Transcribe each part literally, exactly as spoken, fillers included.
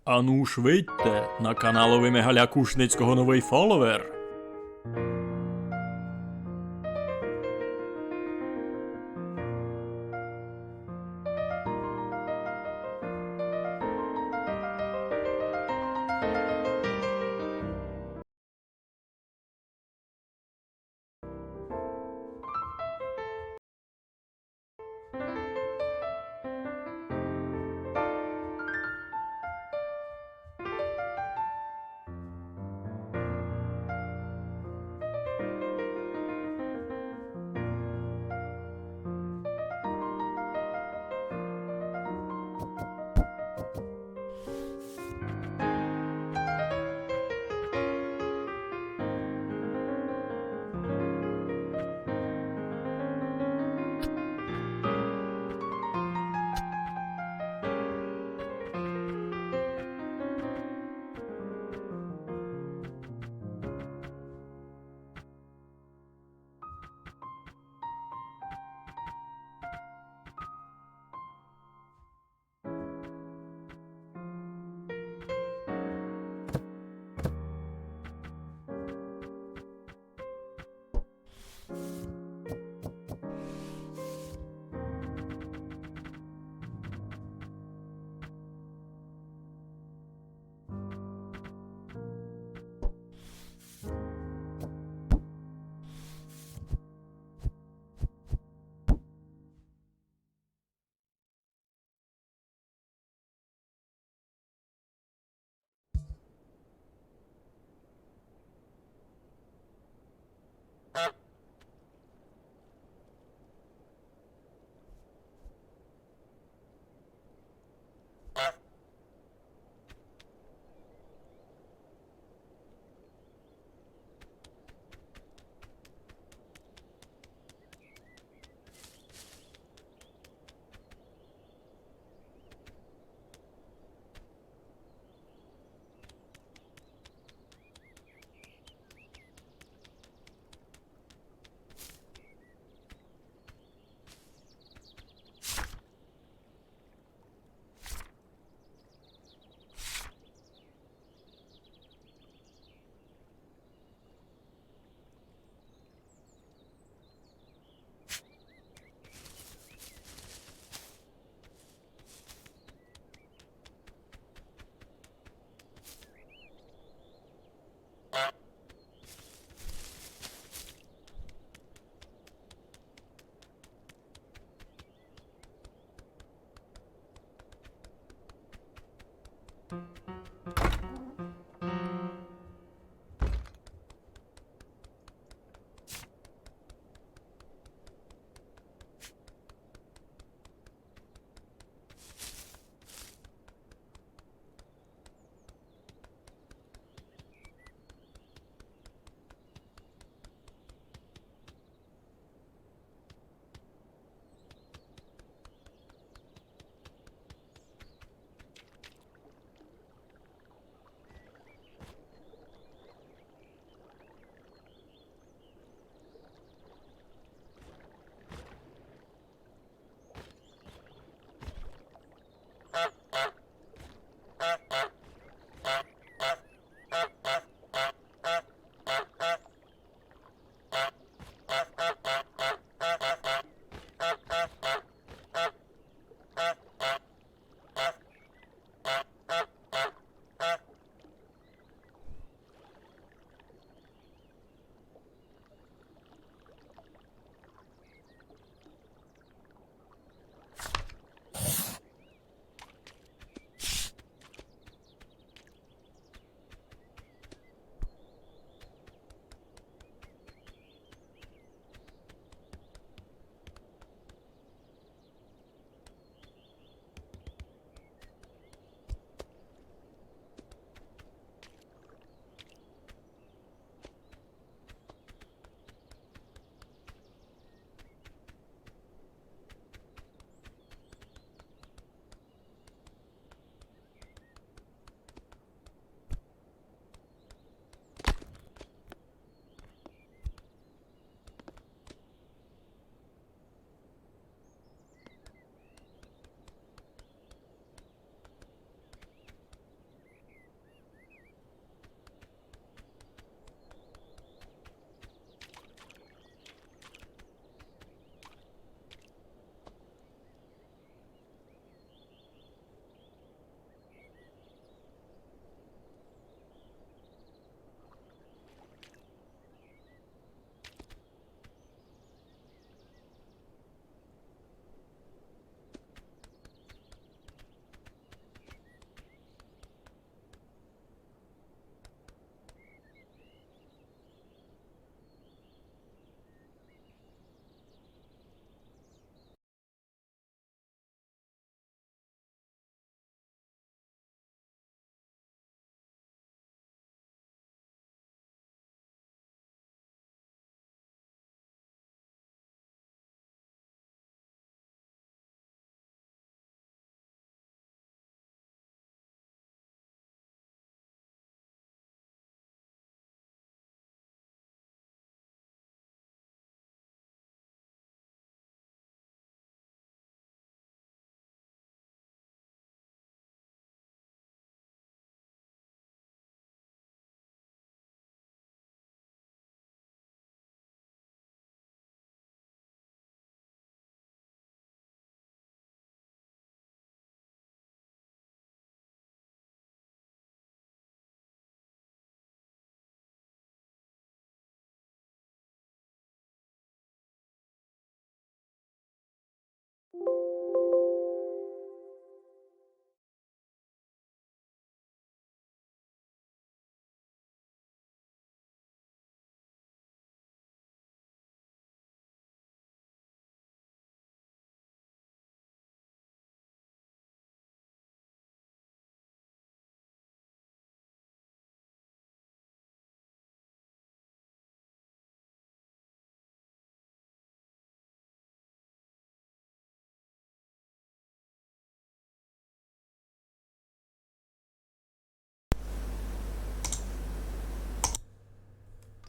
Ану ж видьте, на каналови Мигаля Кушницького новый фоловер.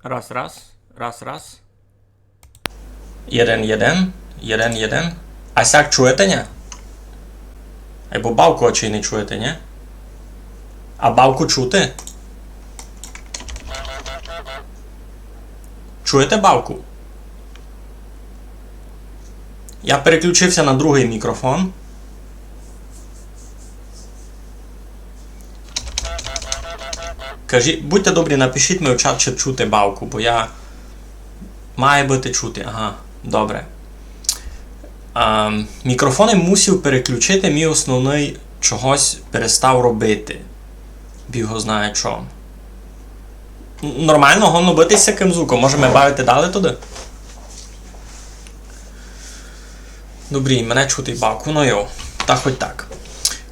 Раз, раз, раз, раз. Єден, єден, єден, єден. А сяк чуєте, нє? Айбо бавку очей не чуєте, нє? А бавку чути? Чуєте бавку? Я переключив ся на другый мікрофон. Кажіть, будьте добрі, напишіть ми в чат, чи чути бавку, бо я... Має быти чути, ага, добре. Ем, мікрофон им мусив переключити, мій основный чогось перестав робити. Біг го знає чом. Н-, нормално, годно быти з сякым звуком. Можеме бавити далі туды? Добрі, мене чути бавку, ну йо, та хоть так.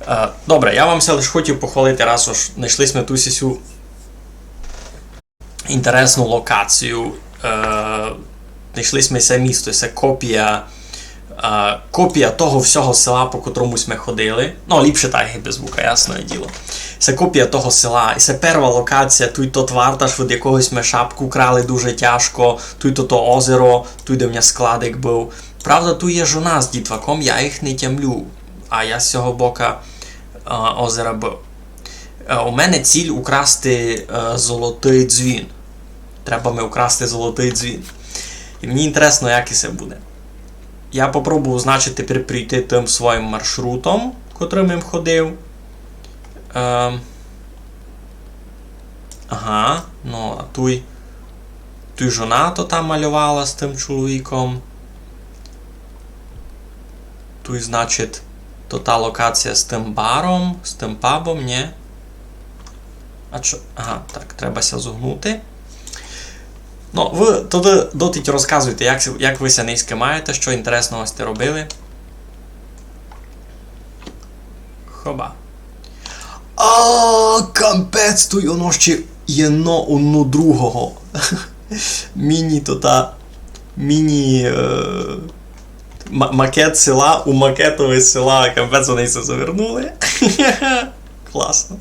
Е, добре, я вам ся лиш хотів похвалити, раз уж знайшли сьме ту сю інтересну локацію. Е, знайшли сьме се місто, се копія, е, копія того всього села, по котрому сьме ходили. Ну, ліпше так, як без звука, ясне діло. Се копія того села. І се перва локація, туй тот варташ, від якогось сьме шапку крали дуже тяжко, туй то, то озеро, туй де в ня складик быв. Правда, туй є жона з дітваком, я їх не тямлю. А я з сього бока, е, озера быв. Е, у мене ціль украсти, е, золотый дзвін. Треба ми украсти золотый дзвін. І мені інтересно, як се буде. Я попробую, значить, тепер прийти тым своїм маршрутом, котрым им ходив. Ем, ага, ну, а туй, туй жона то там малювала з тым чоловіком. Туй, значить, то та локація з тым баром, з тым пабом, нє? А чо? Ага, так, треба ся зогнути. Ну, вы туды дотить розказуйте, як, як вы ся нынька маєте, што інтересного сьте робили. Хоба. А, капець, туй оно ще єдно, оно другого. Міні то та, міні, е, ма-, макет села у макетови села, капець, они ся завернули. Класно.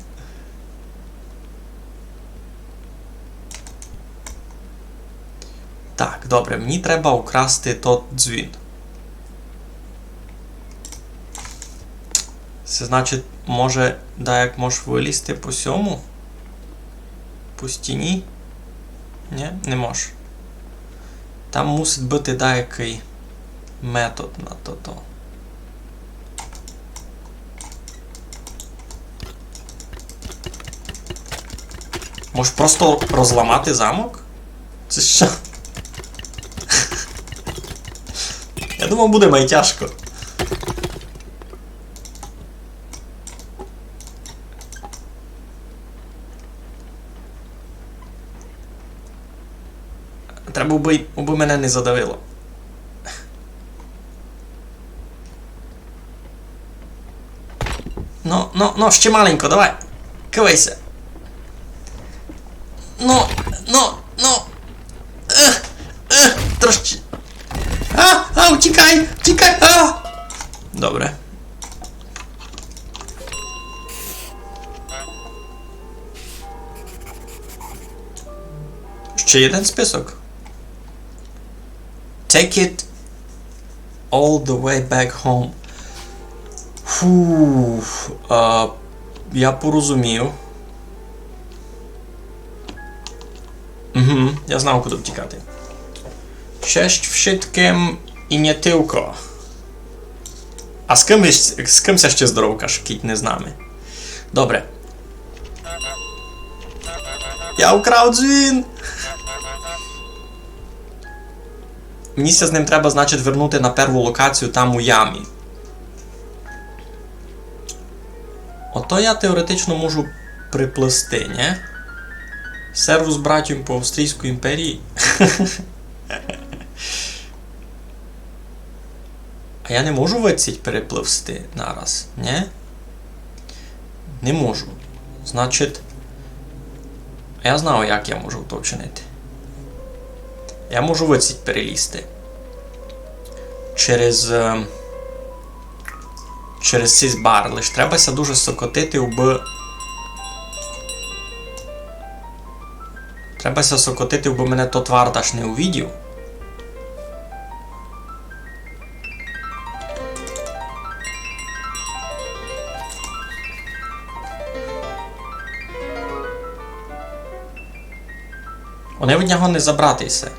Так, добре, мені треба украсти тот дзвін. Се значить, може, даяк мож вылізти по сьому? По стіні? Нє, не мож. Там мусить быти даякый метод на тото. Мож просто розламати замок? Се што? Я думав, буде май тяжко. Треба, убы, убы мене не задавило. Ну, ну, ну, ще маленько, давай. Кывай ся. Ну, ну, ну. Е, е, трошки. А, а, утікай, утікай, а! Добре. Ще єден список. Take it all the way back home. Фу, а, я порозумів. Угу, я знав, куды втікати. Честь вшыткым і не тілько. А з кым, з кым ся ще здоровкаш, кідь не з нами? Добре. Я украв дзвін! Мені ся з ним треба, значить, вернути на перву локацію там у ямі. Ото я теоретично можу приплисти, нє? Сервус братям по Австрійській імперії. А я не можу выдсіть перепливсти нараз, нє? Не можу. Значить, я знаю, як я можу то вчинити. Я можу выдсіть перелізти. Через, е, через сись бар. Лиш треба ся дуже сокотити, убы Треба ся сокотити, бо мене тот варташ не увидів. Они од нього не забрати се.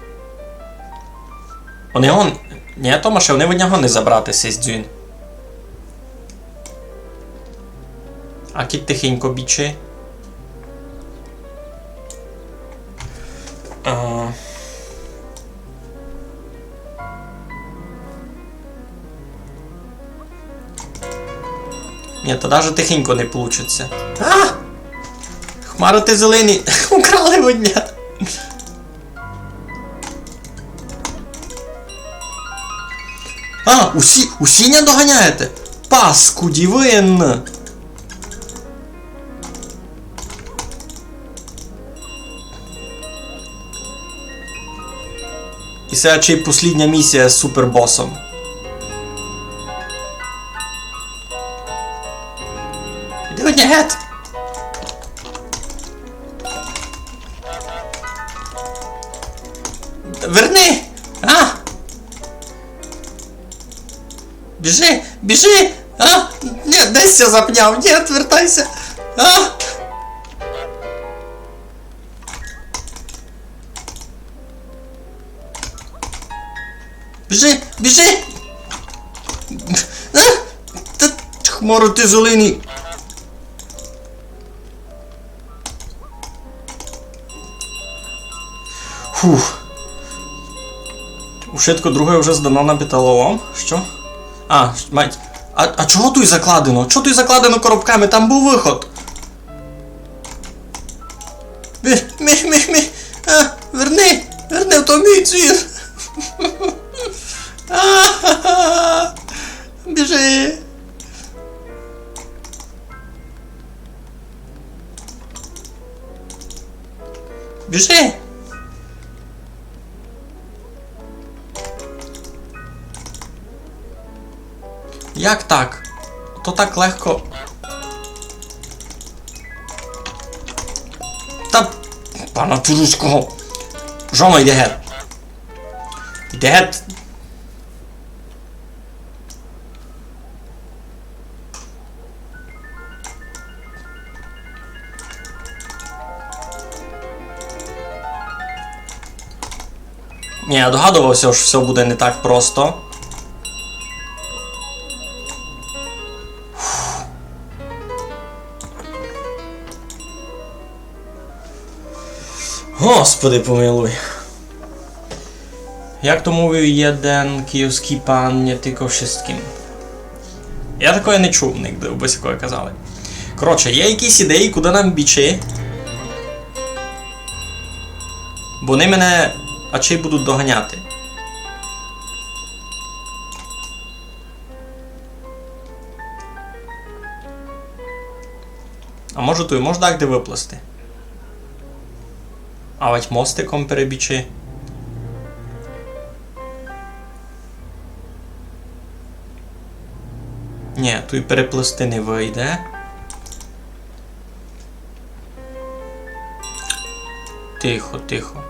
Они он... Ні, Томаше, они од нього не забрати сись дзвін. А кідь тихенько бічи. А. Ні, та даже тихенько не получить ся. А! Хмари ти зелені, украли од ня. А, усі, усі ня доганяєте? Паскуді вы! І се ще й послідня місія з супербосом. Іди од ня гет! Верни! А! Біжи! Біжи! А! Ні, десь ся запняв! Ні, вертайся! А! Біжи! Біжи! А! Та хмари ти зелені! Фух. Ушытко друге вже здано на металолом. Што? А, мать. А, а чого туй закладено? Чого туй закладено коробками? Там быв выход. Мі, мі, мі, мі. А, верни, верни, то мій дзвін. А, біжи. Біжи! Як так? То так легко. Та, пана Турушкого. Жоно, йди гет. Йди гет. Ні, я догадувався, що все буде не так просто. Господи помилуй. Як то мовив єден київськый пан, не тілько вшыткым. Я такоє не чув нигде, обы сякоє казали. Коротше, є якісь ідеї, куды нам бічи? Бо они мене ачей будуть доганяти. А може, туй мож дагде выплысти? Авадь мостиком перебічи. Ні, туй переплысти не выйде. Тихо, тихо.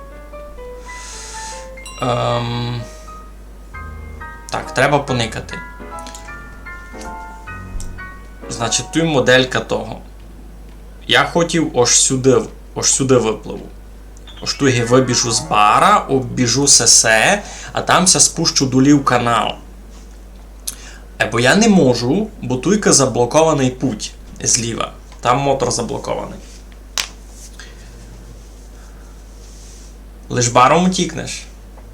Ем, так, треба поникати. Значить, туй моделька того. Я хотів ож сюды, ож сюды выпливу. Ож туй ги выбіжу з бара, оббіжу сесе, а там ся спущу долі в канал. Е, бо я не можу, бо туйка заблокованый путь зліва. Там мотор заблокованый. Лиш баром утікнеш.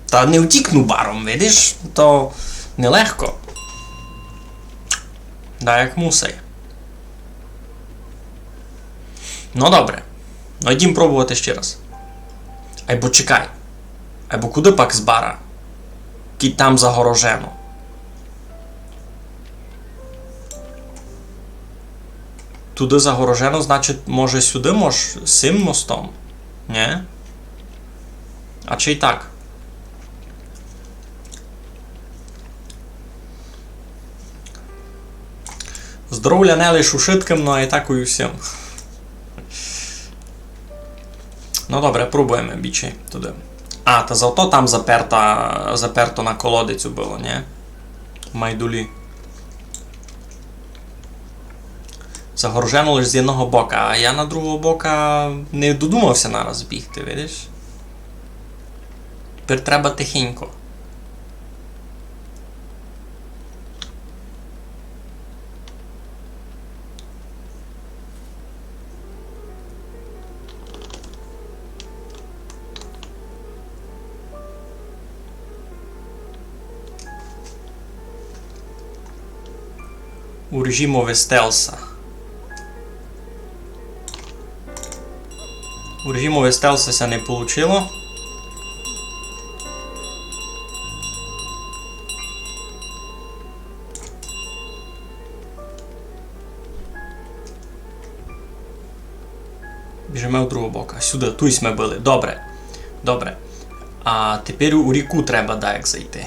Та не утікну баром, видиш? То нелегко. Да, як мусай. Ну, добре. Ну, йдім пробовати ще раз. Айбо чекай. Айбо куды пак з бара? Кідь там загорожено. Туды загорожено, значить, може, сюды мож сим мостом? Нє? А чи й так? Здоровля не лиш ушыткым, но і так і усім. Ну добре, пробуєме бічи туды. А, та зато там заперта, заперто на колодицю было, нї? Майдулі. Загорожено лиш з єдного бока, а я на другого бока не додумав ся нараз бігти, видиш? Тепер треба тихенько. Урежімо вестелса. Урежімо вестелса ся не получило. Біжиме у другого бока. Сюды, туй сьме были. Добре. Добре. А тепер у ріку треба даяк зайти.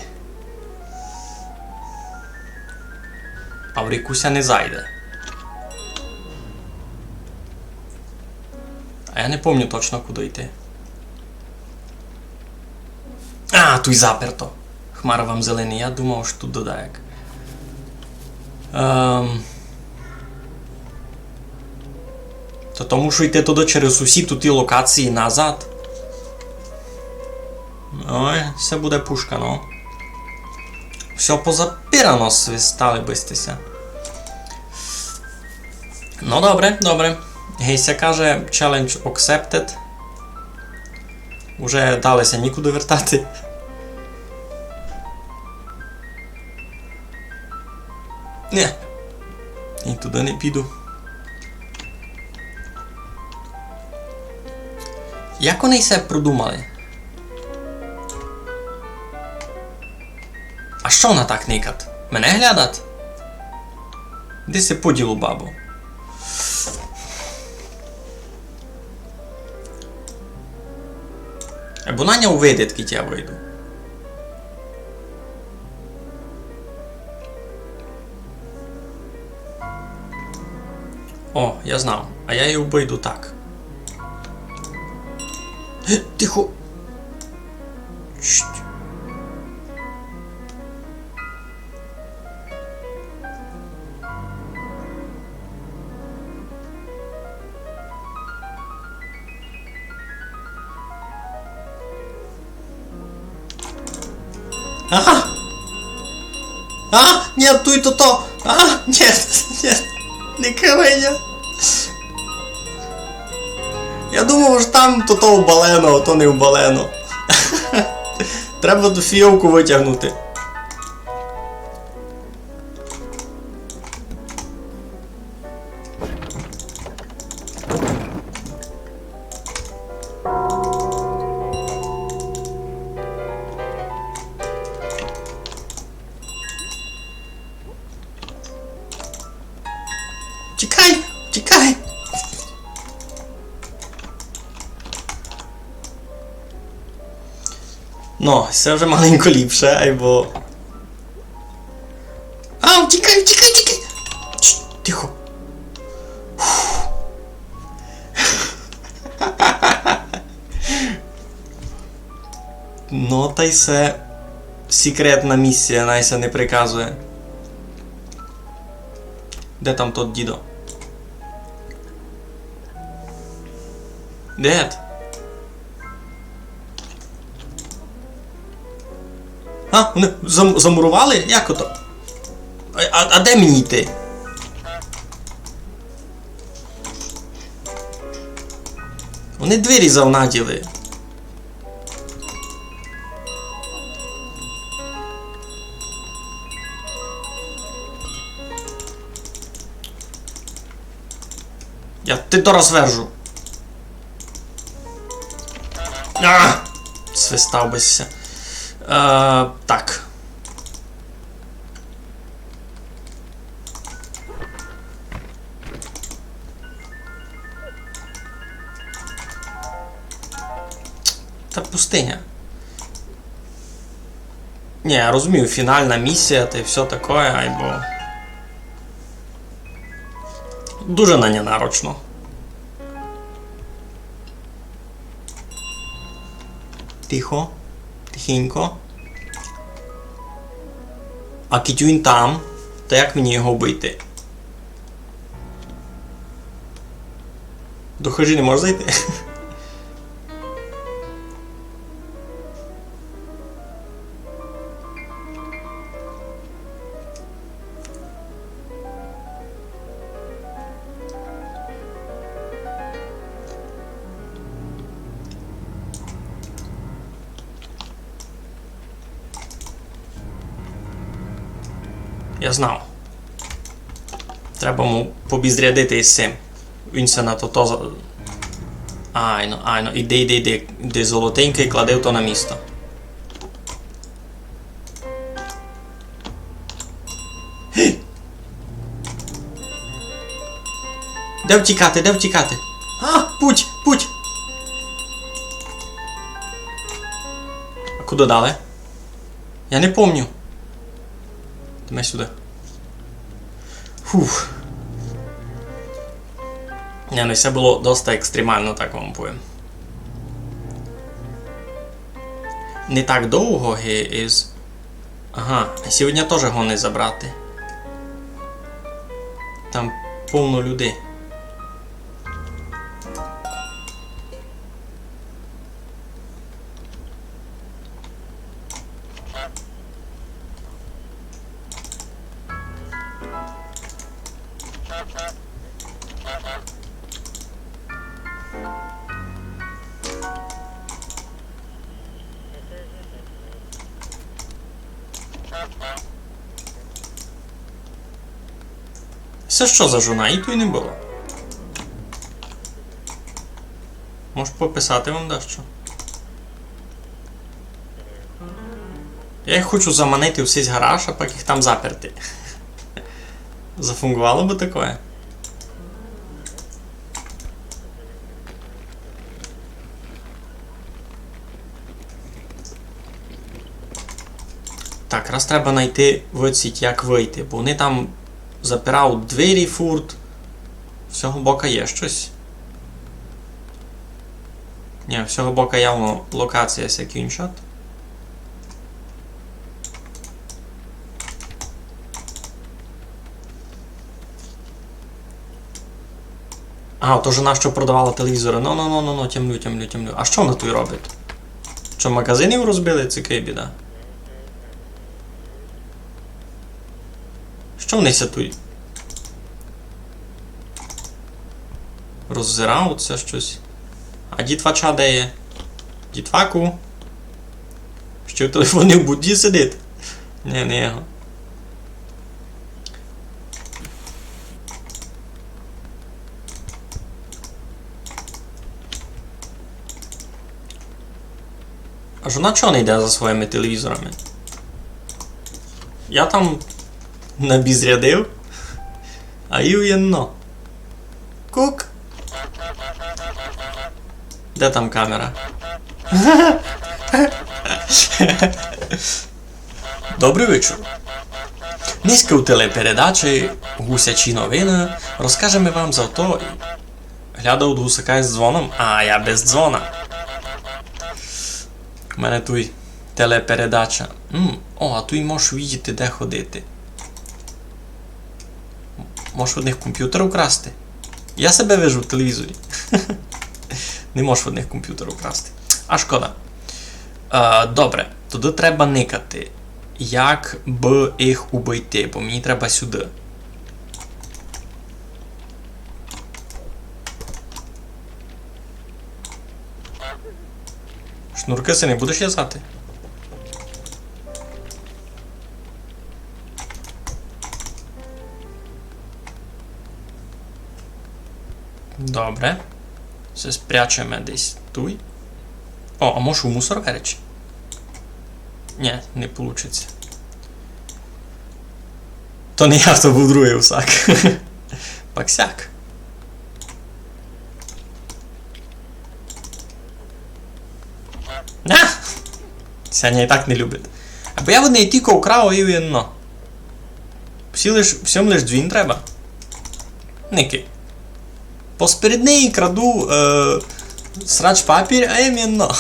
А в ріку ся не зайде. А я не помню точно, куды йти. А, туй заперто. Хмара вам зелена, я думав, што туй даяк. Ем. То, то мушу йти туды через усі туті локації назад. Ой, се буде пушка, ну. Всьо позапирано, свистали бы сьте ся. Ну, добре, добре. Гей ся каже, challenge accepted. Уже дале ся нікуды вертати. Нє. І туды не піду. Як они се продумали? А што она так никат? Мене глядат? Де се поділо, бабо? Е, бо она ня увидить, кідь я выйду. О, я знав. А я її обыйду так. Тихо. Чт. А! А! Нє, туй тото! А! Нє, нє! Не кривай ня! Я думав, што там тото убалено, а то не убалено. Треба ту фіовку вытягнути. Тікай! Тікай! Ну, се вже маленько ліпше, айбо А, втікай, втікай, втікай! Чш, тихо. Ну, тай се секретна місія, най ся не приказує. Де там тот дідо? Де? А, вони зам-, замурували? Як ото? А, а, а де мені йти? Вони двері завнаділи. Я ти то розвержу. А! Свистав би ся. Е, так. Та пустиня. Ні, я розумію, фінальна місія та й всьо таке, айбо дуже на ня нарочно. Тихо. Тихенько. А кидь він там, то як мені його вбити? До хижі не можеш зайти? Я знав. Треба му побізрядити із сим. Він ся на то, то за-, айно, айно, іди, іди, іди, іди золотенький, клади то на місто. Де втікати, де втікати? А, путь, путь! А куды далі? Я не помню. Йдеме сюды. Фух. Не, ну, се было доста екстремално, так вам повім. Не так довго ги із. Ага, а сьогодні тоже го не забрати. Там повно людей. Се што за жона? Її туй не было. Можу пописати вам дещо. Я їх хочу заманити в сись гараж, а пак їх там заперти. Зафунґовало бы такоє? Так, раз треба найти выціть, як выйти, бо они там запирають двері фурт. З сього бока є штось? Ні, з сього бока явно локація ся кінчать. А, то жона, што продавала телевізоры. Ну, ну, ну, ну, ну, тямлю, тямлю, тямлю. А што она туй робить? Што, магазин їй розбили? Ци кей біда? Што они ся туй роззирають ся штось? А дітвача де є? Дітваку? Ще в телефоні в буді сидить? Ні, не його. А жона чого не йде за своїми телевізорами? Я там набізрядив, а їй єдно. Кук. Де там камера? Добрый вечур. Нынька у телепередачі «Гусячі новины» розкажеме вам за то, глядав гусака із дзвоном, а я без дзвона. У мене туй телепередача. М, о, а туй можеш видіти, де ходити. Можеш од них компютер украсти? Я себе вижу в телевізорі. Не можеш од них компютер украсти. А шкода. Е, добре, туды треба никати. Як бы їх убити, бо мені треба сюды. Шнуркы си не будеш вязати? Добре. Се спрячеме десь туй. О, а можу у мусор веречи? Нє, не получить ся. То не я, то быв другый гусак. Пак сяк. А! Ся ня і так не любить. Або я в неї тілько украв і видно. Всі лиш, всьом лиш дзвін треба. Никай. Посперед неї краду, е, срач папір, а їм єдно.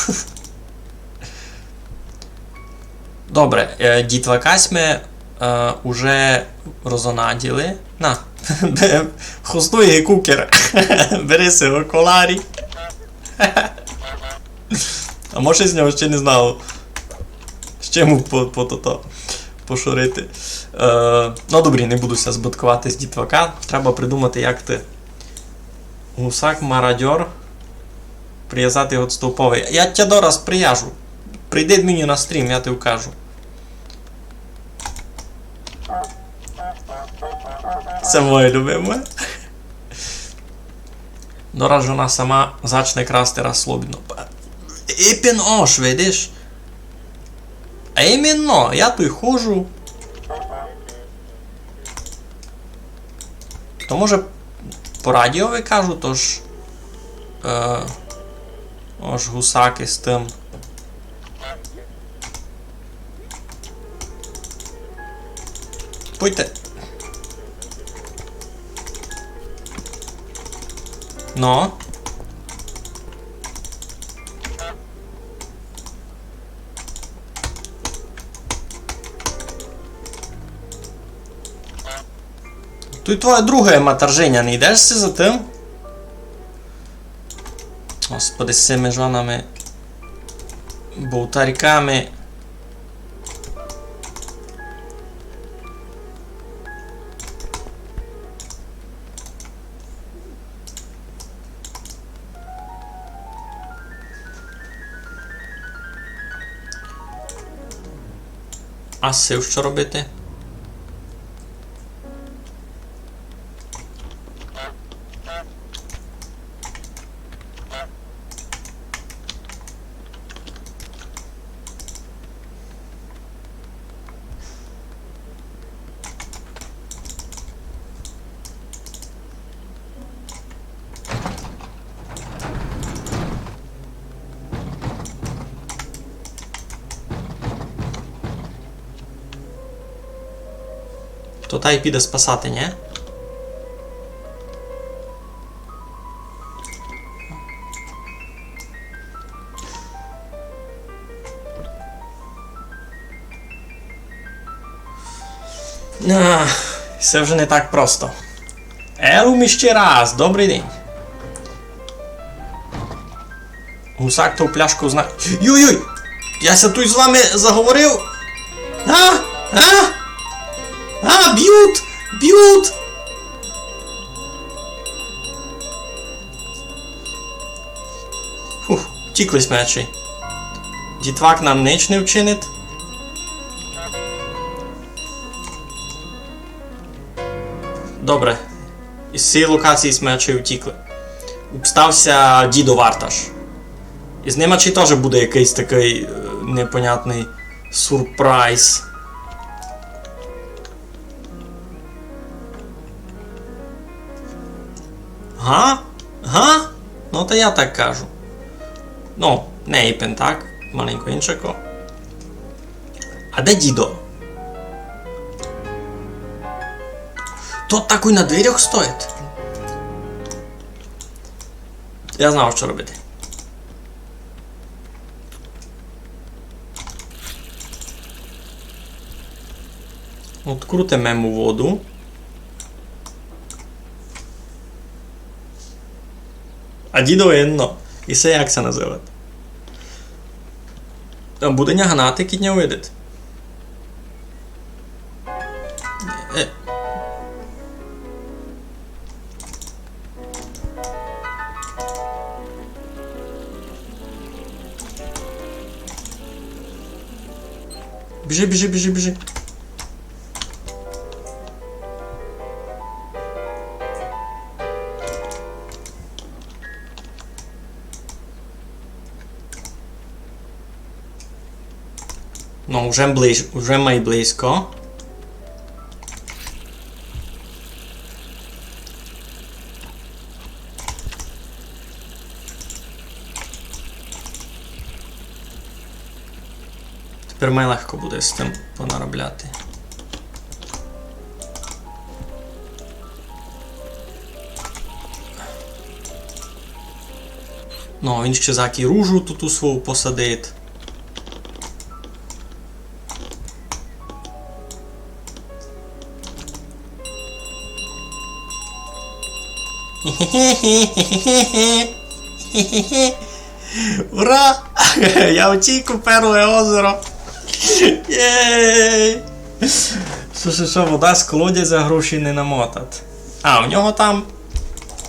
Добре, е, дітвака сьме, е, уже розонаділи. На, хоснуй ги кукер. Бери си окуларі. А може з нього ще не знав. Ще му по, по тото пошорити. Е, ну добрі, не буду ся збытковати з дітвака. Треба придумати, як ти. Гусак, мародьор. Привязати го стовпови. Я тя дораз привяжу. Прийди мені на стрім, я ти вкажу. Се моє любиме. Дораз жона сама зачне красти раз слобідно. Ипен ош, видиш? А именно, я туй хожу. То може по радіо ви кажу, тож, е, ож гусаки з тым. Пуйте. Но. Туй твоє друге матерженя, не йдеш си за тым? Господи, з сими жонами, бовтарьками. А з сим што робити? То тай піде спасати, нї? Ах, се вже не так просто. Елум іщи раз, добрый день. Гусак ту пляшку зна-, йой-йой! Я ся туй з вами заговорив! А? А? А, бют! Бют! Фух, втікли сьме ачей. Дітвак нам нич не вчинить. Добре. Із сеї локації сьме ачей втікли. Обстав ся дідо варташ. І з ним ачей тоже буде якыйсь такый, е, непонятный сюрприз. Га? Га? Ну, та я так кажу. Ну, не ипен так, маленько иншако. А де дідо? Тот такой на дверях стоїть. Я знав, што робити. Открутиме му воду. А дідо видно. І се як се называть? А буде ня гнати, кідь ня увидить. Е. Біжи, біжи, біжи, біжи. Ну, уже ближ-, уже май близько. Тепер май легко буде з тым понаробляти. Ну, він ще закі ружу тут у свою посадить. Ура! Я втік у Перве озеро. Єй! Што, што, што, вода з колодязя, гроші не намотат. А, у нього там.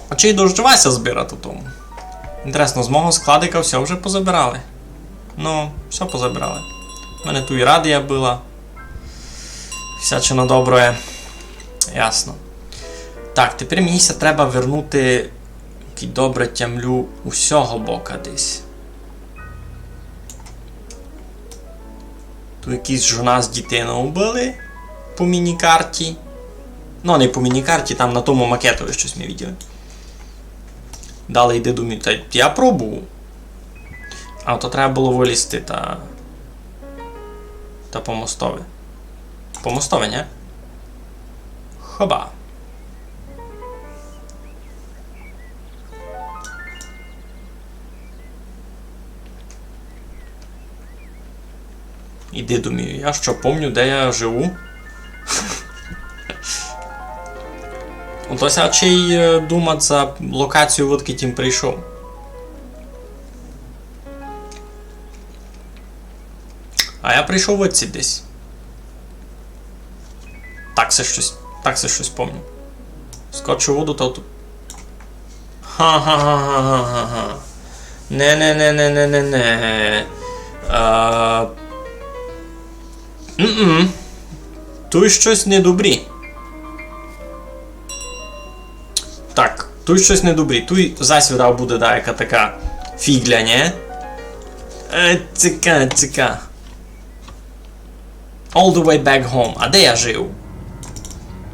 А чи дождь Вася збирать у тому? Інтересно, з мого складика всьо вже позабирали? Ну, всьо позабирали. У мене туй радія была. Всячино доброє. Ясно. Так, тепер мені ся треба вернути, кідь добре тямлю, у сього бока десь. Туй якісь жона з дітинов были по міні-карті. Ну, не по міні-карті, там на тому макетови штось ми виділи. Далі йде до мі-, та я пробую. А, то треба было вылізти та, та по мостови. По мостови, нї? Хоба. Іди, думаю, я што помню, де я живу? Ото ся чий, е, думать за локацію, одкіть им прийшов. А я прийшов одсіть десь. Так се штось, так се штось помню. Скочу у воду, та тут. Ха-ха-ха. Не, не, не, не, не, не, не. Е, м-м. Туй штось недобрі. Так, туй штось недобрі. Туй зась видав буде даяка така фіґля, нї? Е, цика, цика. All the way back home. А де я жив?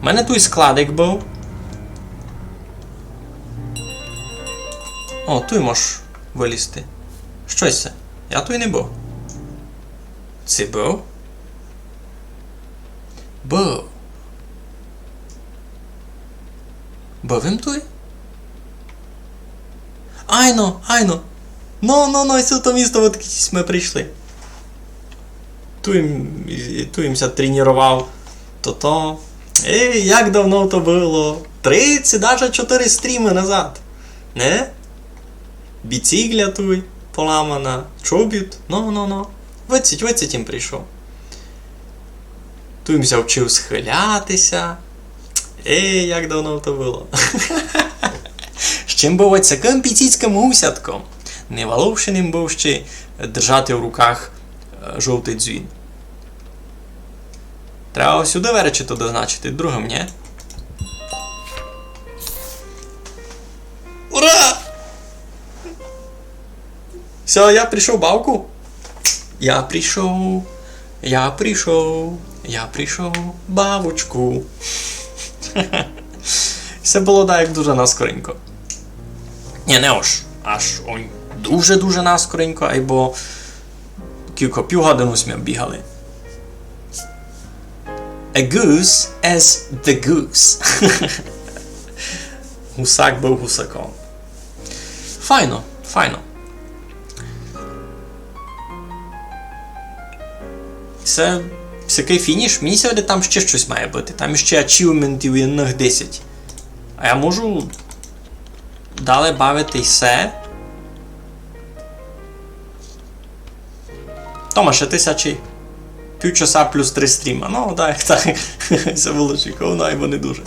У мене туй складик быв. О, туй можеш вылізти. Што се? Я туй не быв. Ци быв? Быв. Быв им туй? Айно, айно. Но, но, но, се то місто, одкіть сьме прийшли. Туй им, і, туй им ся тренірував. То-то. Ей, як давно то было? Три ци даже чотыри стрімы назад. Нї? Біціґля туй поламана, чобіт. Но, но, но. Одсіть, одсіть им прийшов. Туй им ся вчив схиляти ся. Ей, як давно то было. Ще им быв оцякым піціцькым гусятком. Не валовши ним быв ще держати в руках, е, жовтый дзвін. Треба сюды, веречи, то дозначити, другым, нї? Ура! Всьо, я прийшов бавку. Я прийшов, я прийшов, я прийшов бавочку. Се было даяк дуже наскоренько. Нї, не ож, аж ой, дуже-дуже наскоренько, айбо кілько, пів годины сьме бігали. A goose is the goose. Гусак быв гусаком. Файно, файно. Се, се такый фініш. Мені ся видить, там ще штось має быти. Там ще ачівментів єдных десять. А я можу далі бавити й се. Тома, ще тисячі. Півчаса плюс три стріма. Ну, так, так. Се было чековно, айбо не дуже.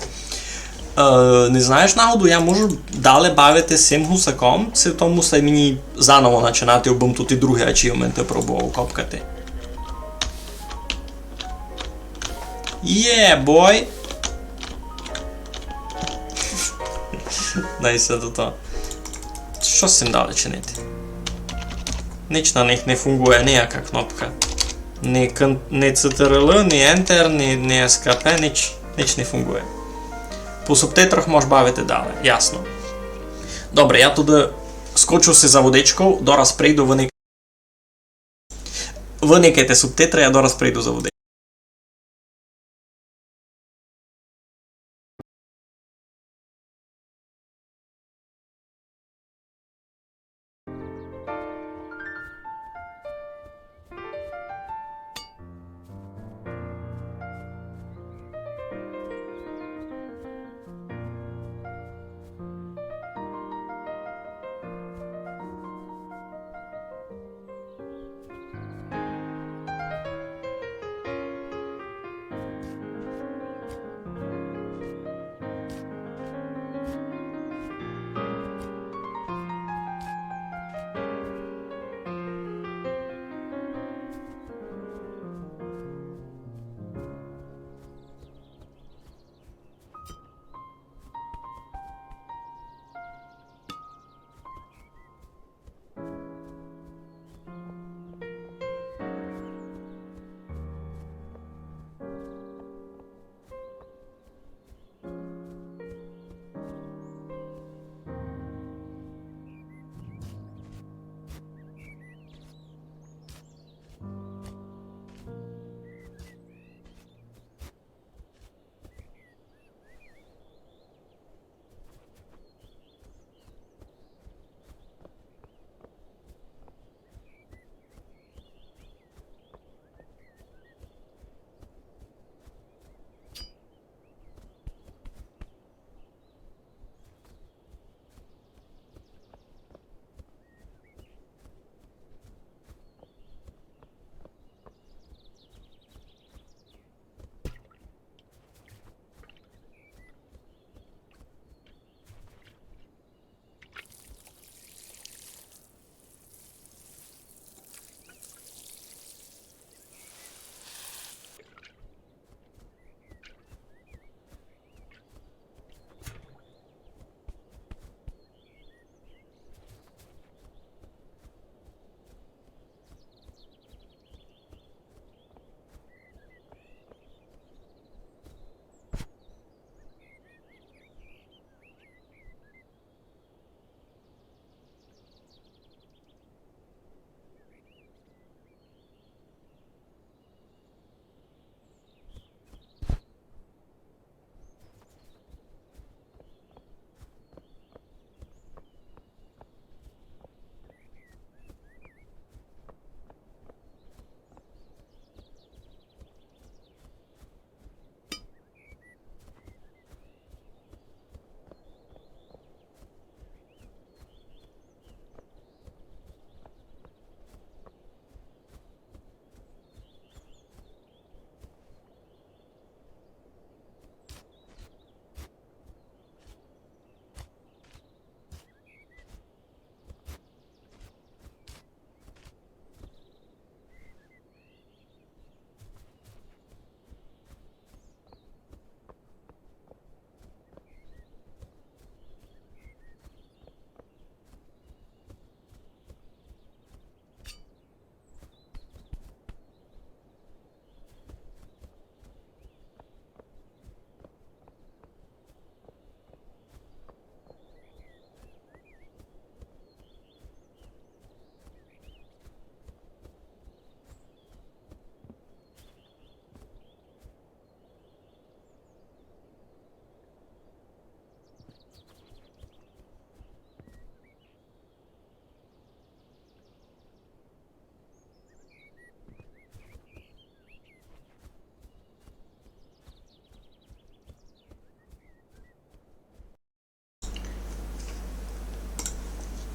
Е, не знаєш, нагоду, я можу далі бавити з сим гусаком, ци то мусить мені заново начинати, обым туй і другі ачівменты пробовав копкати. Є, бой! Дай ся до того. Што з сим далі чинити? Нич на них не фунґує, нияка кнопка. Ні кон-, ні Ctrl, ні Enter, ні, ні S K P, нич, нич не фунґує. По субтитрах можеш бавити далі, ясно. Добре, я туды скочу си за водичков, дораз прийду, вы ник-, вы никайте субтитры, я дораз прийду за водичков.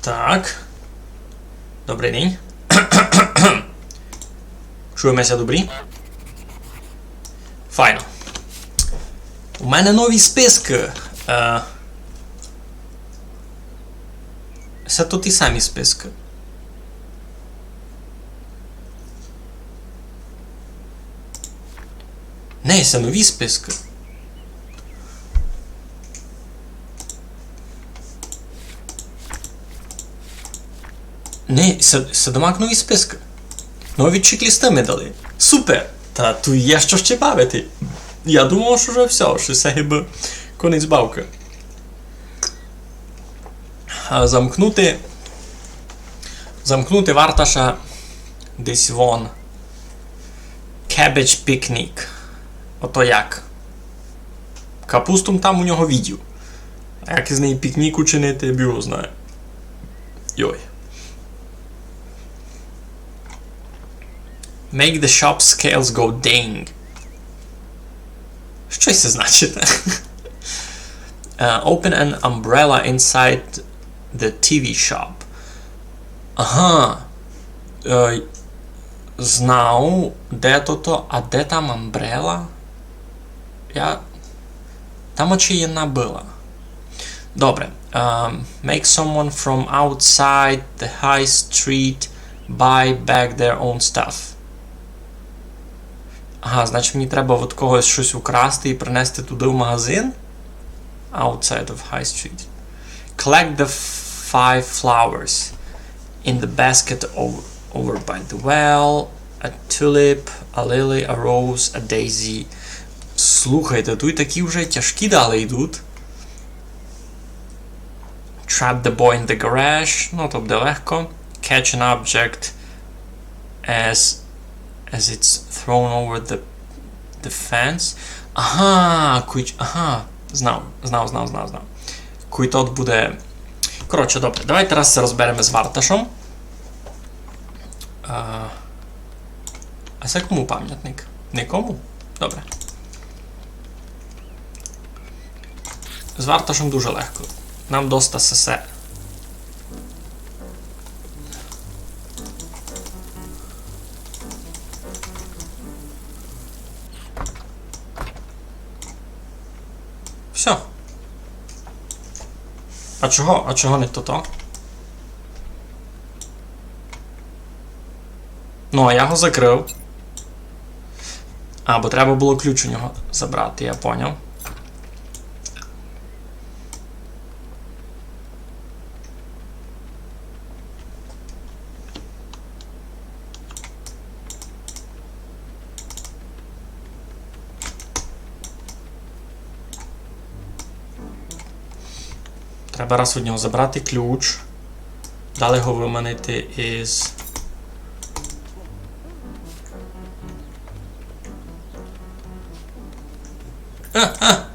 Так. Добрый день. Чуєме ся добрі? Файно. У мене нові спискы. Е, се то ті самі спискы. Не, се нові спискы. Не, се, се домак нові спискы. Нові чек-лісты ми дали. Супер! Та ту є што ще бавити. Я думав, што вже всьо, што се гибы конець бавкы. А замкнути, замкнути варташа десь вон. Cabbage picnic. Ото як. Капусту м там у нього видів. А як із неї пікнік учинити, Бог знає. Йой. Make the shop scales go ding. Што се значить? Е, open an umbrella inside the T V shop. Ага. Е, знав, де тото, а де там амбрела? Я там очевидно была. Добре. Ем, make someone from outside the high street buy back their own stuff. Ага, значить, мені треба від когось щось украсти і принести туди в магазин. Outside of High Street. Collect the five flowers in the basket over, over by the well. A tulip, a lily, a rose, a daisy. Слухайте, тут такі вже тяжкі далі йдуть. Trap the boy in the garage. Ну, то буде легко. Catch an object as, as it's thrown over the, the fence. Ага, куч, ага, знав, знав, знав, знав, знав. Куй тот буде. Коротше, добре, давайте раз се розбереме з варташом. А, а се кому памятник? Никому? Добре. З варташом дуже легко. Нам доста сесе. Всьо. А чого? А чого не то то? Ну, а я го закрыв. А, бо треба было ключ у нього забрати, я поняв. Треба раз од нього забрати ключ. Далі го выманити из... А, а!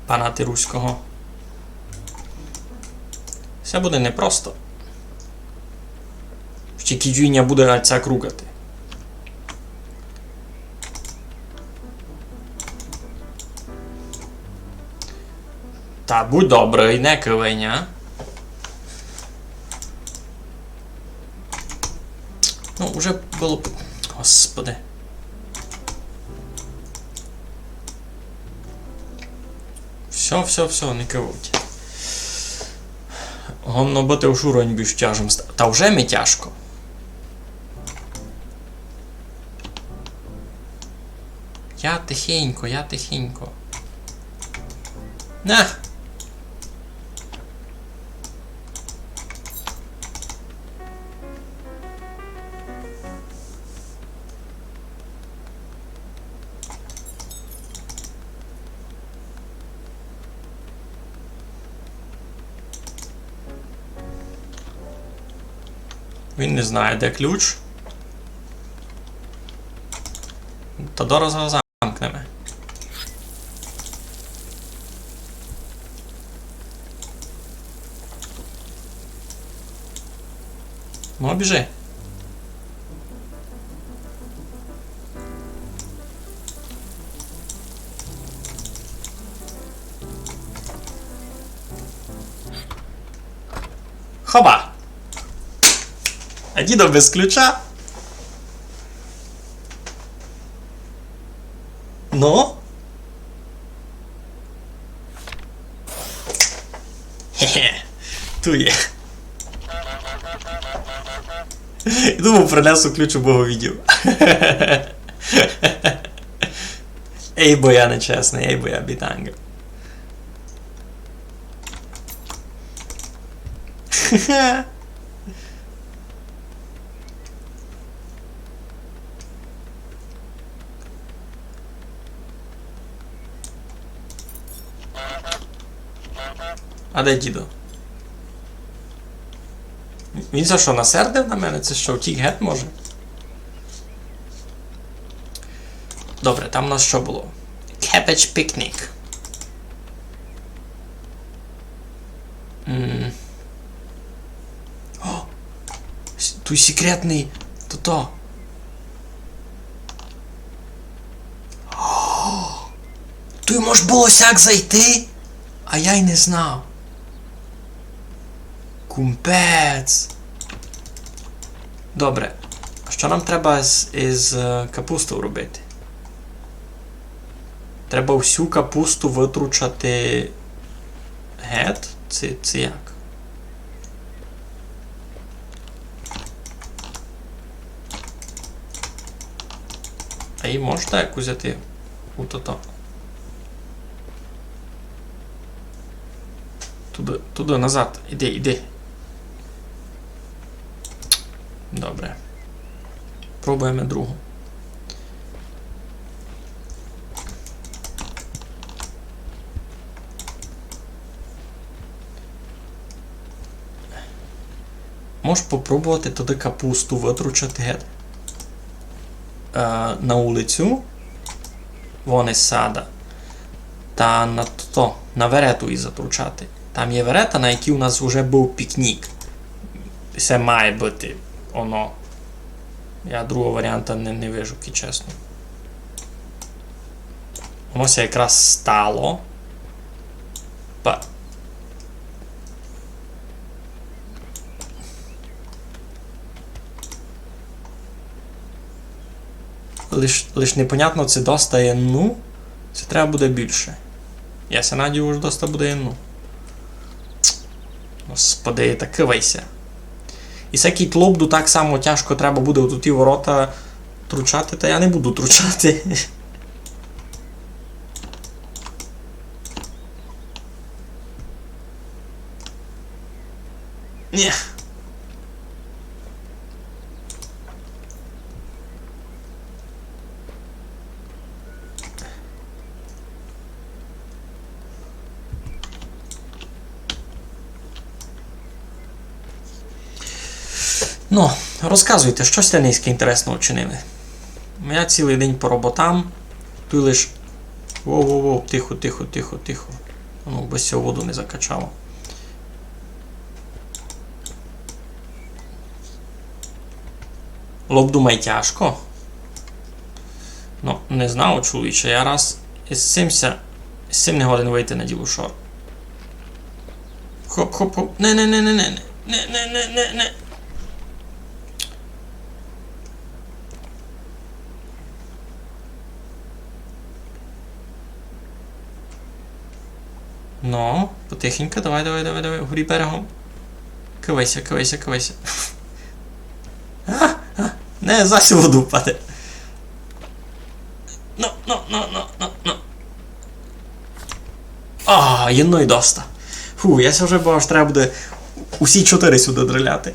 Пана ти руського. Се буде непросто. Ще кідюйня буде цяк ругати. Та будь добрый, не кывай ня. Ну, уже было б, господи. Всьо, всьо, всьо, не кывать. Годно быти уж уровень більш тяжкым ста-, та вже ми тяжко. Я тихенько, я тихенько. На! Він не знає, де ключ. Та дораз го замкнеме. Ну, біжи. Хоба! А дідо без ключа. Ну? Хе-хе. Ту є. Думав, принесу ключ, убы го видів. Ей, бо я нечесный, ей, бо я бітанґа. А де дідо? Він за што, насердив на мене? Ци што, втік гет, може? Добре, там у нас што было? Cabbage picnic. М. О! С-, туй секретный тото. О! Туй мож было сяк зайти, а я й не знав. Кумпець. Добре. А што нам треба з, із, е, капустов робити? Треба всю капусту вытручати гет? Ци, ци як? А її можна як узяти у тото? Туды, туды, назад. Іди, іди. Добре. Пробуєме другу. Мож попробовати туды капусту вытручати гет. Е, на улицю. Вон из сада. Та на то, на верету її затручати. Там є верета, на якій у нас уже быв пікнік. Се має быти оно. Я другого варіанта не, не вижу, кидь чесно. Воно ся якраз стало. Па-, Лиш, лиш непонятно, ци доста єдну, ци треба буде більше. Я ся надію, ож доста буде єдну. Господи, та кывай ся. І сякый лобду так само тяжко треба буде отуті ворота тручати, та я не буду тручати. Нє. Ну, розказуйте, што сьте нынька інтересного вчинили? Я цілый день по роботам, туй лиш... Воу, воу, воу, тихо, тихо, тихо, тихо. Ну, бы ся воду не закачало. Лобду май тяжко? Ну, не знав, чоловіче, я раз із сим ся, із сим не годен выйти на діло шор. Хоп, хоп, хоп. Не, не, не, не, не. Не, не, не, не, не. Ну, потихеньку, давай, давай, давай, давай, горі берегом. Кывай ся, кывай ся, кывай ся. А, а, не, зась у воду впаде. Ну, ну, ну, ну, ну, ну. А, єдної доста. Фу, я ся вже боюсь, треба буде усі чотири сюды дриляти.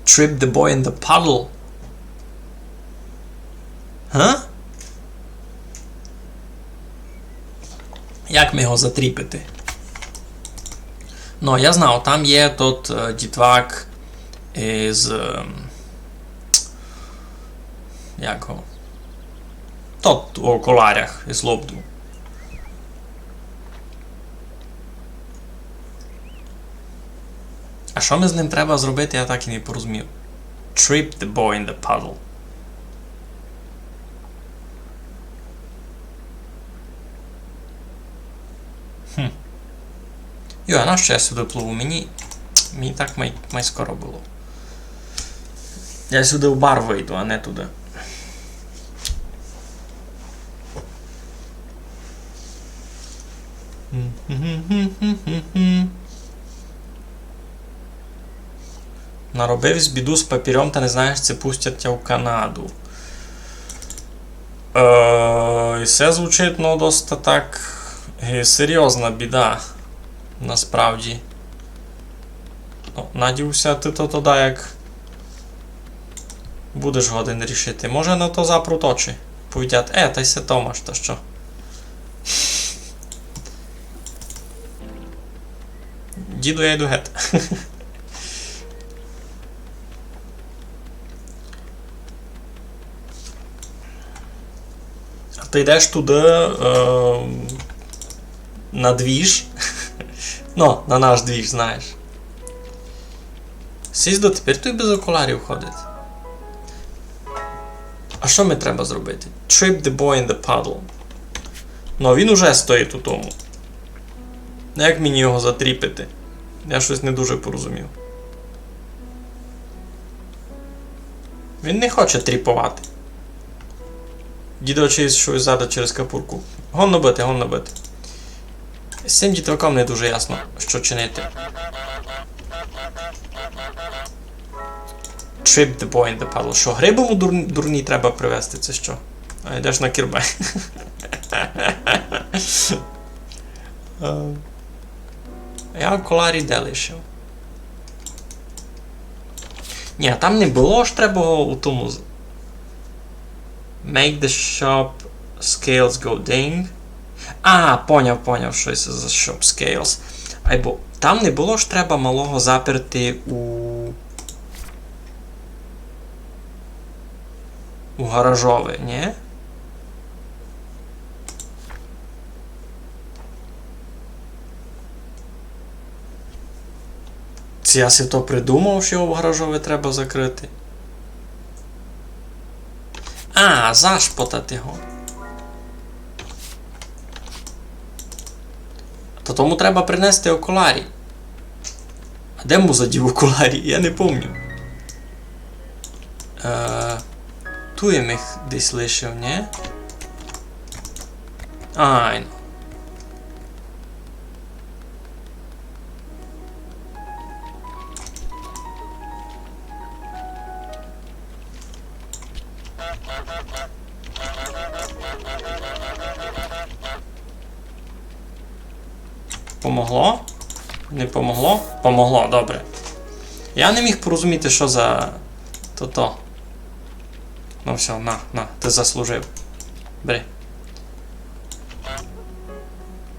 Trip the boy in the puddle. Га? Як ми його затріпити? Ну, я знав, там є тот, е, дітвак із, ем, як го? Тот у окулярах із лобду. А што ми з ним треба зробити, я так і не порозумів. Trip the boy in the puddle. Хм. Йо, а нащо я сюды пливу? Мені, мені так май, май скоро было. Я сюды в бар выйду, а не туды. Наробив сь біду з папірьом та не знаєш, ци пустять тя в Канаду. Е, і се звучить, ну, доста так, е, серйозна біда, насправді. Ну, надію ся, ты то, то да, як будеш годен рішити. Може, на то запруть очі. Повідять: «Е, тай се Томаш, та што?» Діду, я йду гет. А ты йдеш туды, е, на двіж. Ну, на наш двіж, знаєш. Сись дотепер туй без окулярів ходить. А што ми треба зробити? Trip the boy in the puddle. Ну, він уже стоїть у тому. Як мені його затріпити? Я штось не дуже порозумів. Він не хоче тріповати. Дідо чись штось задать через капурку. Годно быти, годно быти. З сим дітваком не дуже ясно, што чинити. Trip the boy in the puddle. Што, грибы му дур-, дурні треба привезти, ци што? А йдеш на кірбай. Е, я окулярі де лишив? Ні, там не было, ож треба го у тому з-, make the shop scales go ding. А, поняв, поняв, што се за shop scales. Айбо там не было, ож треба малого заперти у, у гаражови, ні? Ци я си то придумав, што його в гаражови треба закрыти? А, зашпотати го. Та тому треба принести окулярі. А де му задів окулярі? Я не помню. Е, туй им їх десь лишив, ні? Айно. Помогло? Не помогло? Помогло, добре. Я не міг порозуміти, што за тото. Ну всьо, на, на, ты заслужив. Бери.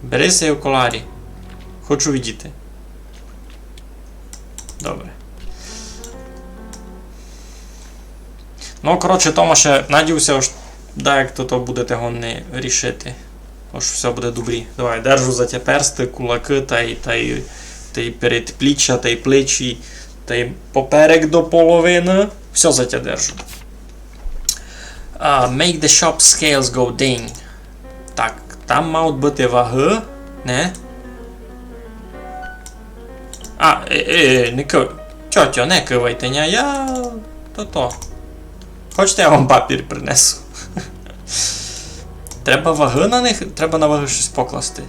Бери сей окулярі. Хочу видіти. Добре. Ну, коротше, Томаше, надію ся, ож даяк тото будете годні рішити. Ож всьо буде добрі. Давай, держу за тя персты, кулакы, тай, тай, тай передпліччя, тай плечі, тай поперек до половины. Всьо за тя держу. А, make the shop scales go ding. Так, там мають быти вагы, не? А, е, е, е, не кыв-, тьотьо, не кывайте, ня, я тото. Хочете, я вам папір принесу? Треба вагы на них, треба на вагы штось покласти.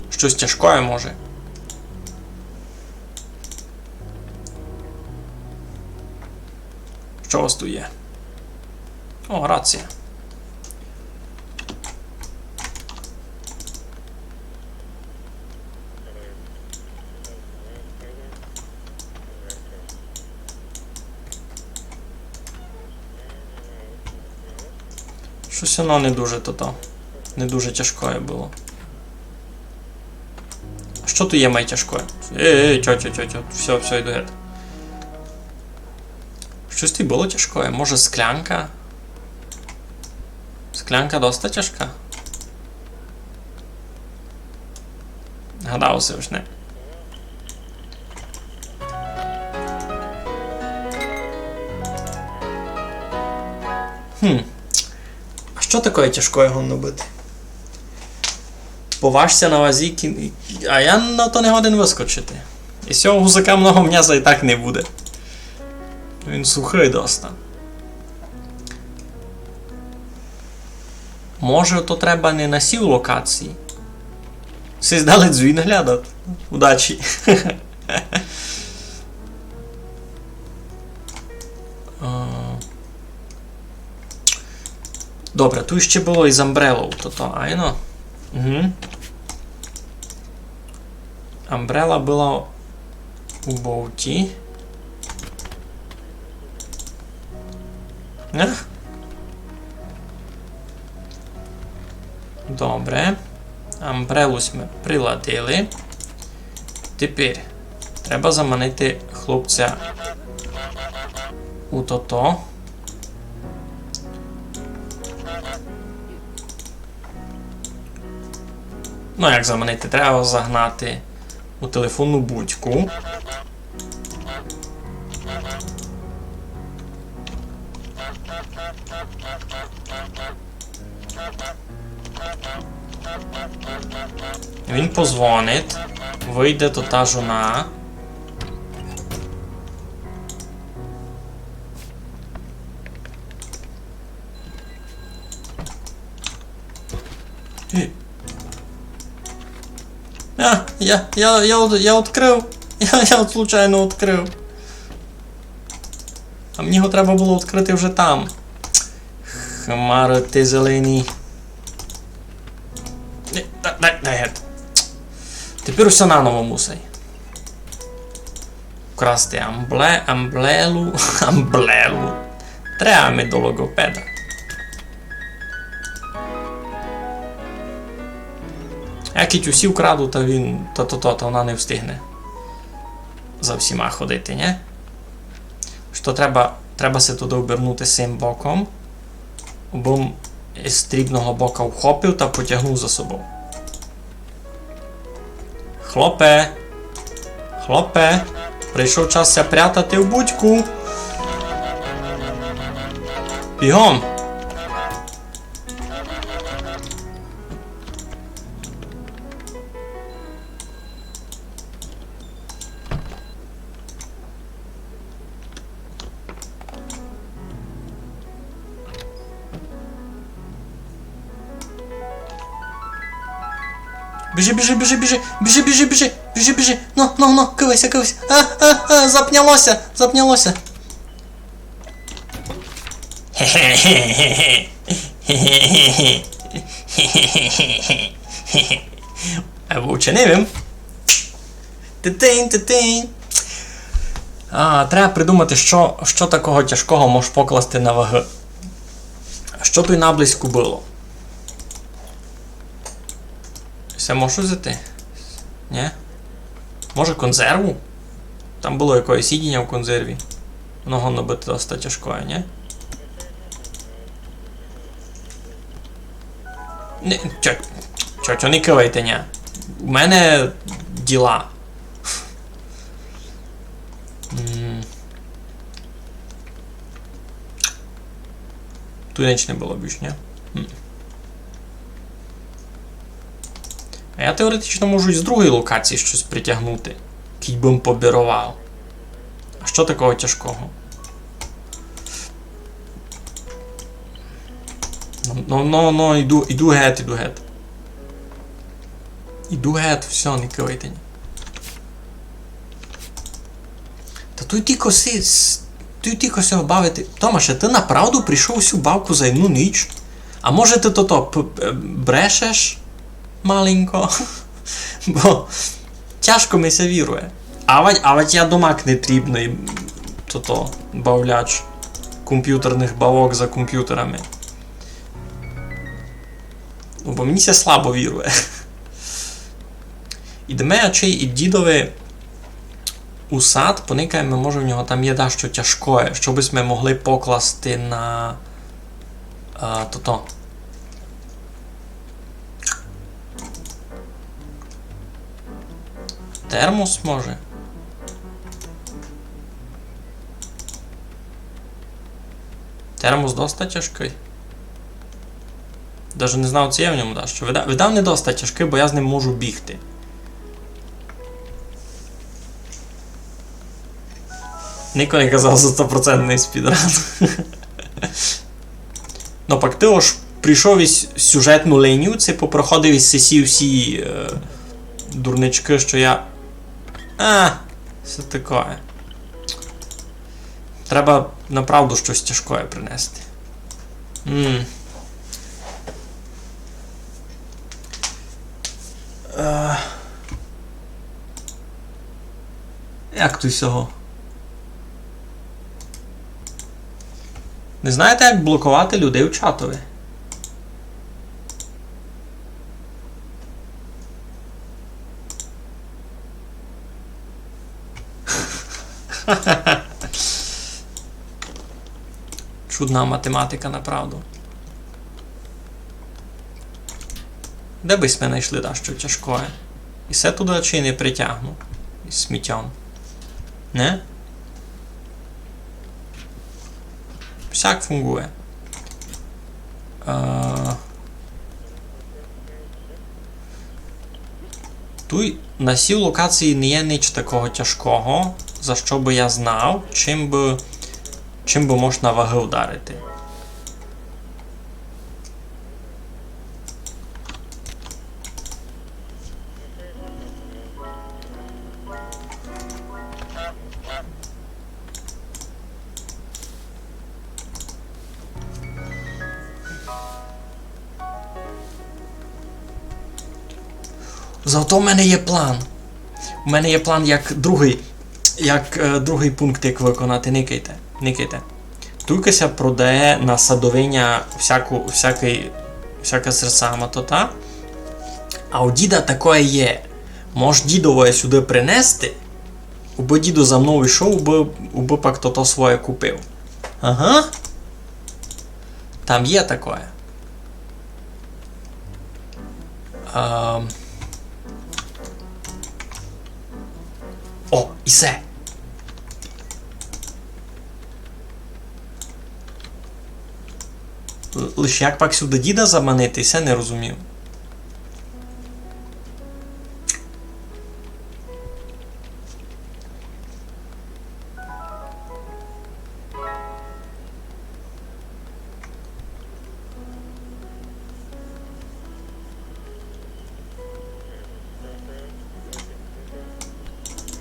Штось тяжкоє, може. Што у вас туй є? О, рація. Штось воно не дуже тото. Не дуже тяжкоє было. А што туй є май тяжкоє? Е, е, тьо, тьо, тьо, тьо. Всьо, всьо, йду гет. Штось туй было тяжкоє. Може, склянка? Склянка доста тяжка. Гадав си уж, не. Хм. А што такоє тяжкоє годно быти? Поважся на вазі кін-, а я на то не годен выскочити. І з сього гусака много мняса і так не буде. Він сухый доста. Може, то треба не на сій локації. Сись далі дзвін глядат. Удачі. А, добре, туй іщи было із Амбрелов, то, то, айно. Угу. Амбрела была у бовті. Ех. Добре. Амбрелу сьме приладили. Тепер треба заманити хлопця у тото. Ну, як заманити? Треба загнати у телефонну будку. Він позвонить, выйде тота жона. А, я, я, я, од-, я відкрыв. Я, я от случайно відкрыв. А мені його треба было відкрыти вже там. Хмаро ты зеленый. Ні, дай, дай, дай гет. Тепер усе наново мусай. Вкрасти амбле-, амблелу, амблелу. Треба ми до логопеда. Як і усі вкраду, та він, та, та, та, та вона не встигне за всіма ходити, нє? Што треба, треба се туды обернути сим боком, обым з стрібного бока вхопив та потягнув за собов. Хлопе! Хлопе! Прийшов час ся прятати в будку! Бігом! Біжи, біжи, біжи, біжи, біжи, біжи, біжи, біжи, біжи, біжи. Ну, ну, ну, кывайся, кывайся. А, а, а, запнялося, запнялося. А вовче не вим. Титинь, титинь. А, треба придумати, што, што такого тяжкого можеш покласти на вагы. Што туй наблизьку было? Се можу взяти? Нє? Може, конзерву? Там было якоєсь їдіня в конзерві. Воно годно быти доста тяжкоє, нє? Не, чо, чо, чо не кывайте, нє? У мене діла. М. Туй ніч не было більш, нє? М. А я теоретично можу із другої локації штось притягнути, кідь бым побіровав. А што такого тяжкого? Ну, ну, ну, ну, іду, іду гет, іду гет. Іду гет, всьо, не кывайте. Та туй тілько си, с-, туй тілько сього бавити. Томаше, ты направду прийшов сю бавку за єдну ніч? А може ты тото п-, п-, брешеш маленько? Бо тяжко ми ся вірує. Авадь, авадь я домак нетрібный, тото, бавляч компютерных бавок за компютерами. Ну, бо мені ся слабо вірує. Ідеме, ачей, ид дідови у сад, поникаєме, може, в нього там є дашто тяжкоє, што бы сьме могли покласти на, е, тото. Термос, може? Термос доста тяжкый. Даже не знав, ци є в ньому дашто. Видав, видав не доста тяжкый, бо я з ним можу бігти. Нико не казав за стопроцентный спідран. Но пак ты ож пройшов із сюжетну лінію, ци попроходив із сесі всі, е, дурничкы, што я... А, всьо такоє. Треба направду штось тяжкоє принести. М. Е, як туй сього? Не знаєте, як блоковати людей в чатови? Чудна математика, направду. Де бы сьме найшли дашто тяжкоє? І се туды чи не притягну? Із сміттям. Не? Всяк фунґує. Е, Туй на сій локації не є нич такого тяжкого, за што бы я знав, чим бы, чим бы мож на вагы вдарити. Зато в мене є план. У мене є план як другый, як, е, другый пункт, як выконати. Никайте, никайте. Туйка ся продає на садовиня всяку, всякый, всяка срсама тота. А у діда такоє є. Мож дідовоє сюды принести, убы дідо за мнов ішов, убы, убы пак тото своє купив. Ага. Там є такоє. Ам. О, і се. Л-, лиш як пак сюды діда заманити, се не розумів.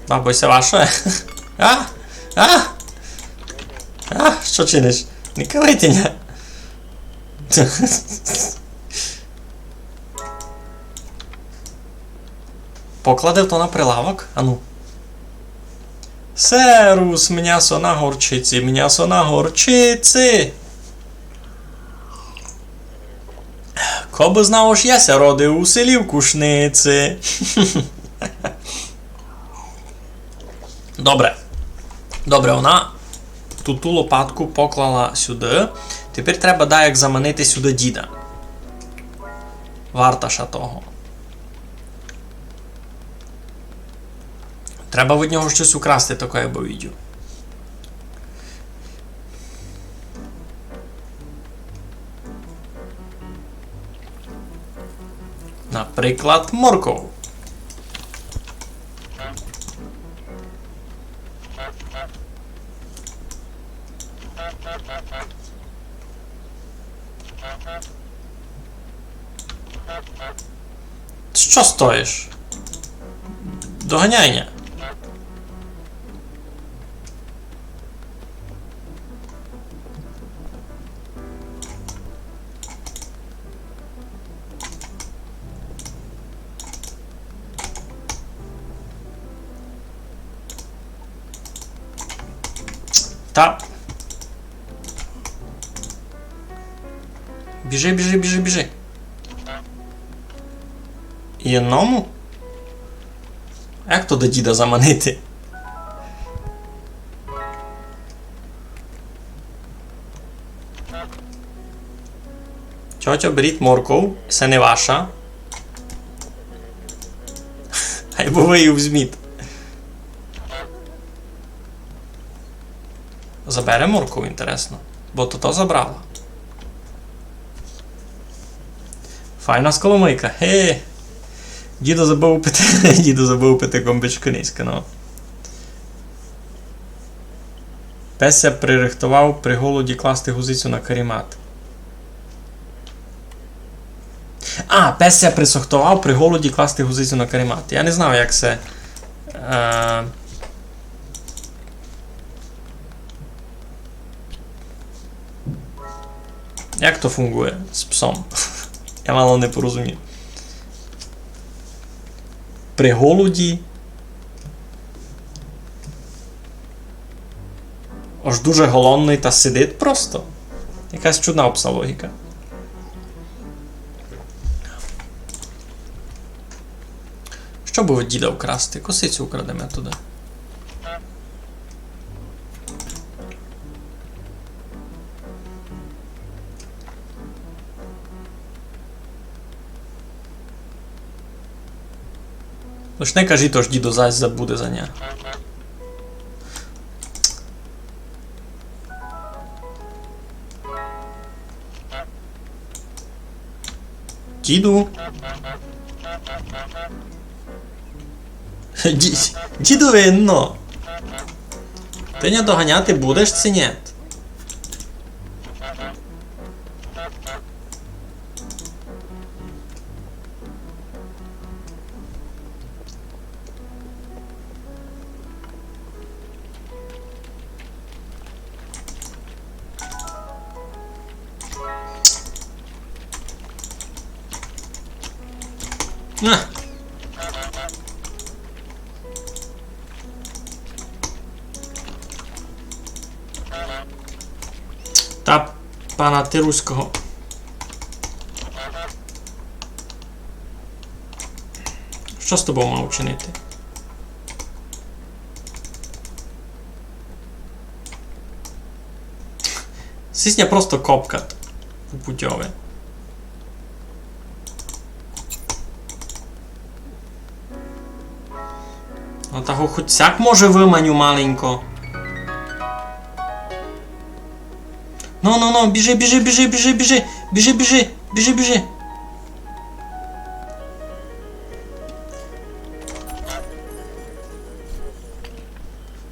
Бабо, се ваше? А? А? А? Што чиниш? Не кривайте ня. Поклади то на прилавок, ану. Серус, мнясо на горчиці, мнясо на горчиці. Кобы знав, ож я ся родив у селі в Кушниці. Добре. Добре, она ту, ту лопатку поклала сюды. Тепер треба даяк заманити сюды діда. Варташа того. Треба від нього штось украсти такоє, бо видю. Наприклад, морков. Што стоїш? Доганяй ня. Та. Біжи, біжи, біжи, біжи. Єдному? Як то до діда заманити? Тьотьо, беріть морков, се не ваша. Айбо вы її взміть. Забере морков, інтересно. Бо то, то забрала. Файна сколомийка. Ге. Дідо забыв упити, дідо забыв упити комбичку низько, ну. Пес ся прирыхтовав при голоді класти гузицю на карімат. А, пес ся присохтовав при голоді класти гузицю на карімат. Я не знав, як се, е, як то фунґує з псом? Я мало не порозумів. При голоді. Ож дуже голодный та сидить просто. Якась чудна у пса логіка. Што бы в діда вкрасти? Косицю украдеме туды. Лиш не кажіть, ож дідо зась забуде за ня. Діду. Ді-, діду, видно. Ты ня доганяти будеш ци нєт? На. Та пана ти руського. Што з тобов мав учинити? Сись ня просто копкат у путьови. Ну, та го хоть сяк може выманю маленько. Ну, ну, ну, біжи, біжи, біжи, біжи, біжи, біжи, біжи, біжи, біжи.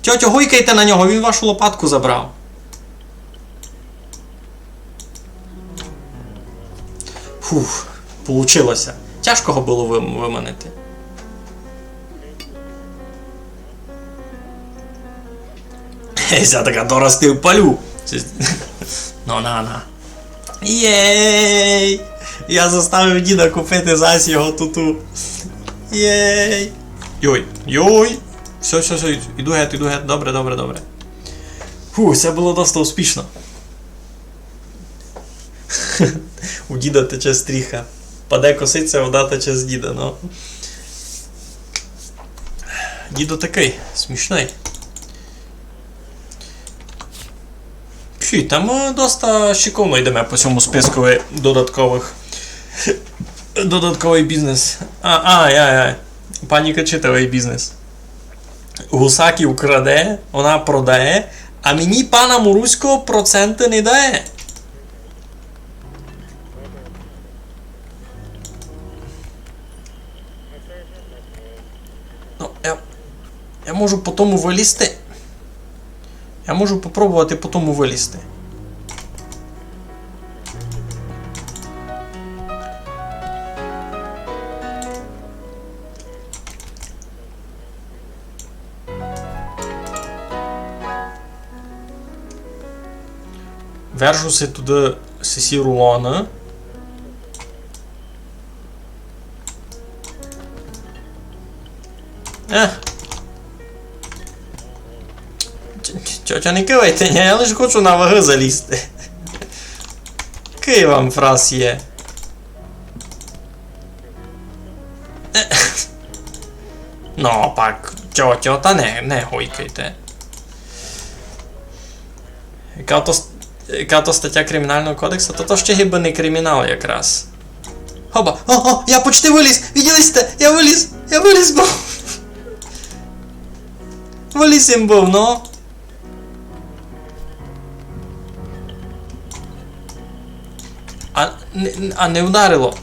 Тьотьо, гойкайте на нього, він вашу лопатку забрав. Фух, получило ся. Тяжко го было вым-, выманити. Ей, ся така дорости в полю. Щось. Ну, на, на. Єй! Я заставив діда купити зась його туту. Єй! Йой, йой! Всьо, всьо, всьо, іду гет, іду гет. Добре, добре, добре. Фу, се было доста успішно. У діда тече стріха. Паде косиця, вода тече з діда, ну. Дідо такый, смішный. Пфі, та мы доста шиковно йдеме по сьому спискови додатковых, додатковый бізнес. А, а, я, я. Паніка читавый бізнес. Гусаків краде, она продає, а мені, пана Муруського, проценты не дає. Ну, я, я можу по тому вылізти. Я можу попробовати по тому вылізти. Вержу си туды сесі рулоны. Ех. Тьо-, тьо-, тьотя, не кивайте, ні, я лиш хочу на вагы залізти. Кый вам фрас є? Е. Ну, пак, тьотя, та не, не гойкайте. Яка то с-, яка то статя Кримінального кодексу? Та то ще гибы не кримінал якраз. Хоба! О, о, я почти выліз! Виділи сьте? Я выліз! Я выліз быв! Выліз им быв, ну! А не, а не вдарило.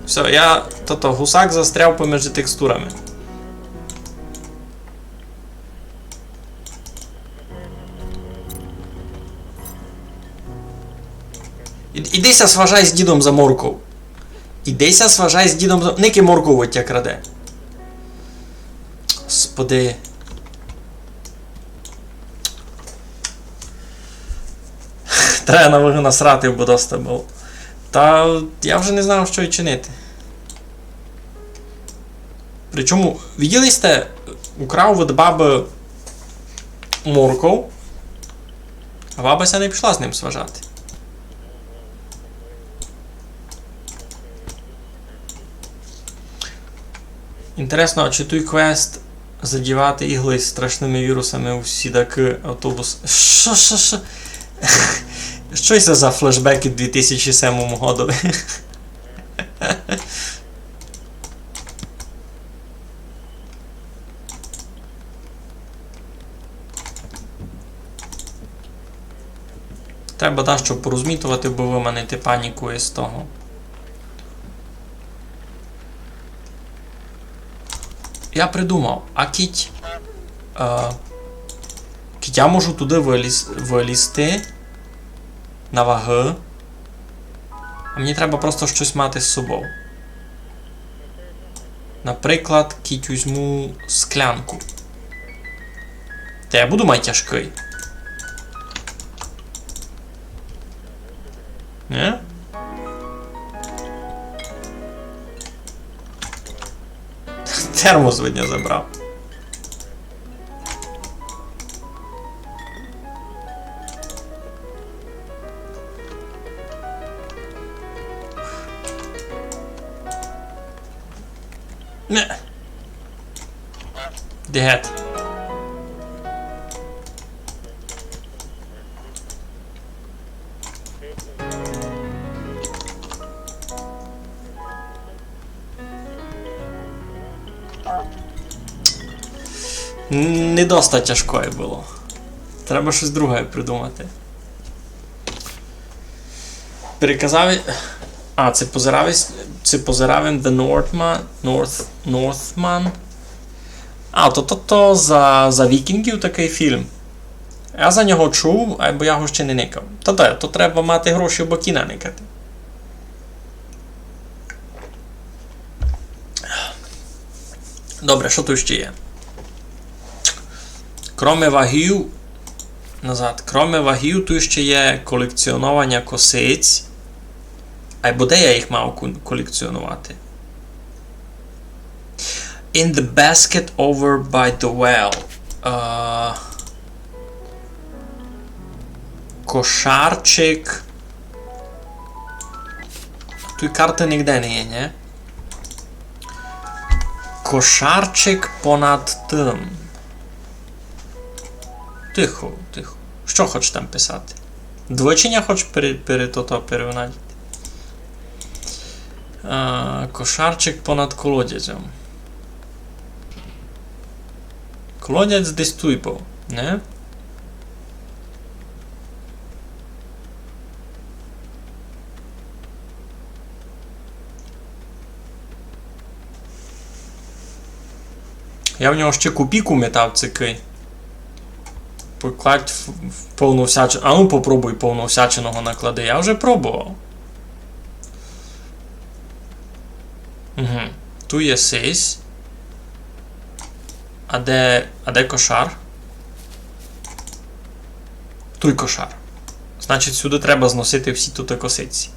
Всьо, я, тото, гусак застряв поміж текстурами. Ід-, іди ся сважай з дідом за морков. Іди ся сважай з дідом за... Никай морков, от тя краде. Господи. Треба на вигу насрати, бо доста было. Та я вже не знав, што й чинити. Причому, виділи сьте, украв од бабы морков, а баба ся не пішла з ним сважати. Інтересно, а чи туй квест задівати іглы з страшными вірусами у сідакы автобус? Што, што, што? Што се за флешбекы дві тисячі семому годови? Треба дашто порозмітовати, бо выманити паніку із того. Я придумав, а кідь, е, кідь я можу туды выліз-, вылізти на вагы, а мені треба просто штось мати з собов. Наприклад, кідь узьму склянку. Та я буду май тяжкый. Нї? Термос від нього забрав. Не. Де гет? Не доста тяжкоє было. Треба штось друге придумати. Переказав. А, ци позирав єсь, ци позирав єм The Northman, North, Northman. А, то, то, то за, за вікінгів такый фільм. Я за нього чув, айбо я го ще не никав. Та де, то треба мати гроші, обы кіна никати. Добре, што туй ще є? Кроме вагів, назад, кроме вагів, туй ще є колекціонованя косиць. Айбо де я їх мав ку-, колекціонувати? In the basket over by the well. Е, кошарчик. Туй карты нигде не є, нї? Кошарчик понад тым. Тихо, тихо. Што хочеш там писати? Двоєчіня хочеш пере-, пере-, тото перевнадіти? А, кошарчик понад колодязем. Колодязь десь туй быв, нї? Я в нього ще копійку метав, цикый. Покладь в, в повну всячину. А ну попробуй повну всячину го наклади. Я вже пробовав. Угу. Туй є сись. А де, а де кошар? Туй кошар. Значить, сюды треба зносити всі туты косиці.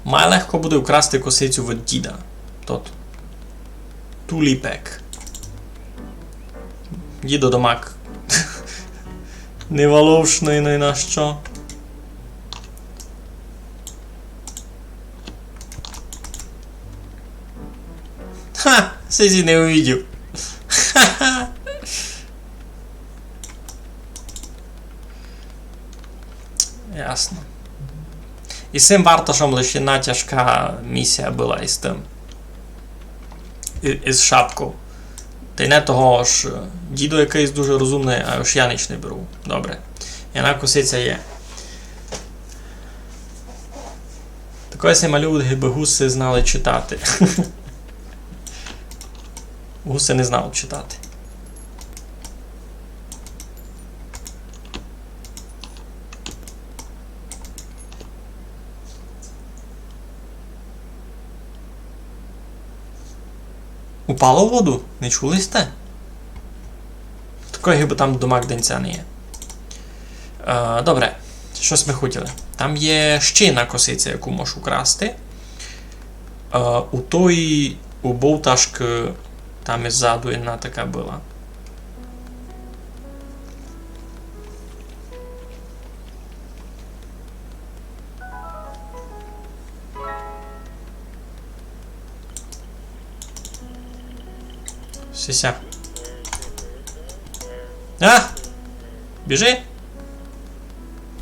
Май легко буде украсти косицю від діда. Тот. Туліпек. Дідо домак. Не волошный, ну і на што. Ха! Сись не увидів. Ха-ха! Ясно. І з сим варташом лише одна тяжка місія была із тым. І, із шапков. Й не того, ож, е, дідо якыйсь дуже розумный, а ож я нич не беру. Добре. Єдна косиця є. Такоє ся малюють, гибы гуси знали читати. Гуси не знали читати. Упало в воду? Не чули сьте? Такоє, гибы там домак денця не є. Е, добре, што сьме хотіли? Там є ще єдна косиця, яку можеш украсти. Е, у той, у бовташкы, там і ззаду єдна така была. Сися. А! Біжи!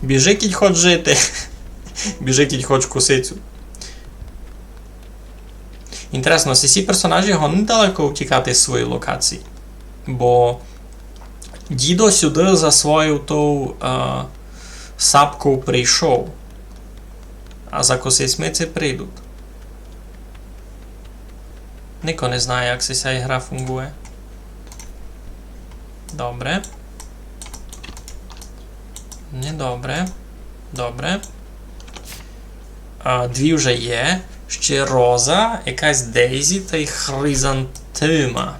Біжи, кідь хоч жити. Біжи, кідь хоч косицю. Інтересно, сесі персонажі годні далеко втікати з своєї локації? Бо дідо сюды за свою ту, е, сапку прийшов. А за косицьми ци прийдуть? Нико не знає, як ся ся ігра фунґує. Добре. Недобре. Добре. А, дві вже є. Ще роза, якась Дейзі тай хризантема.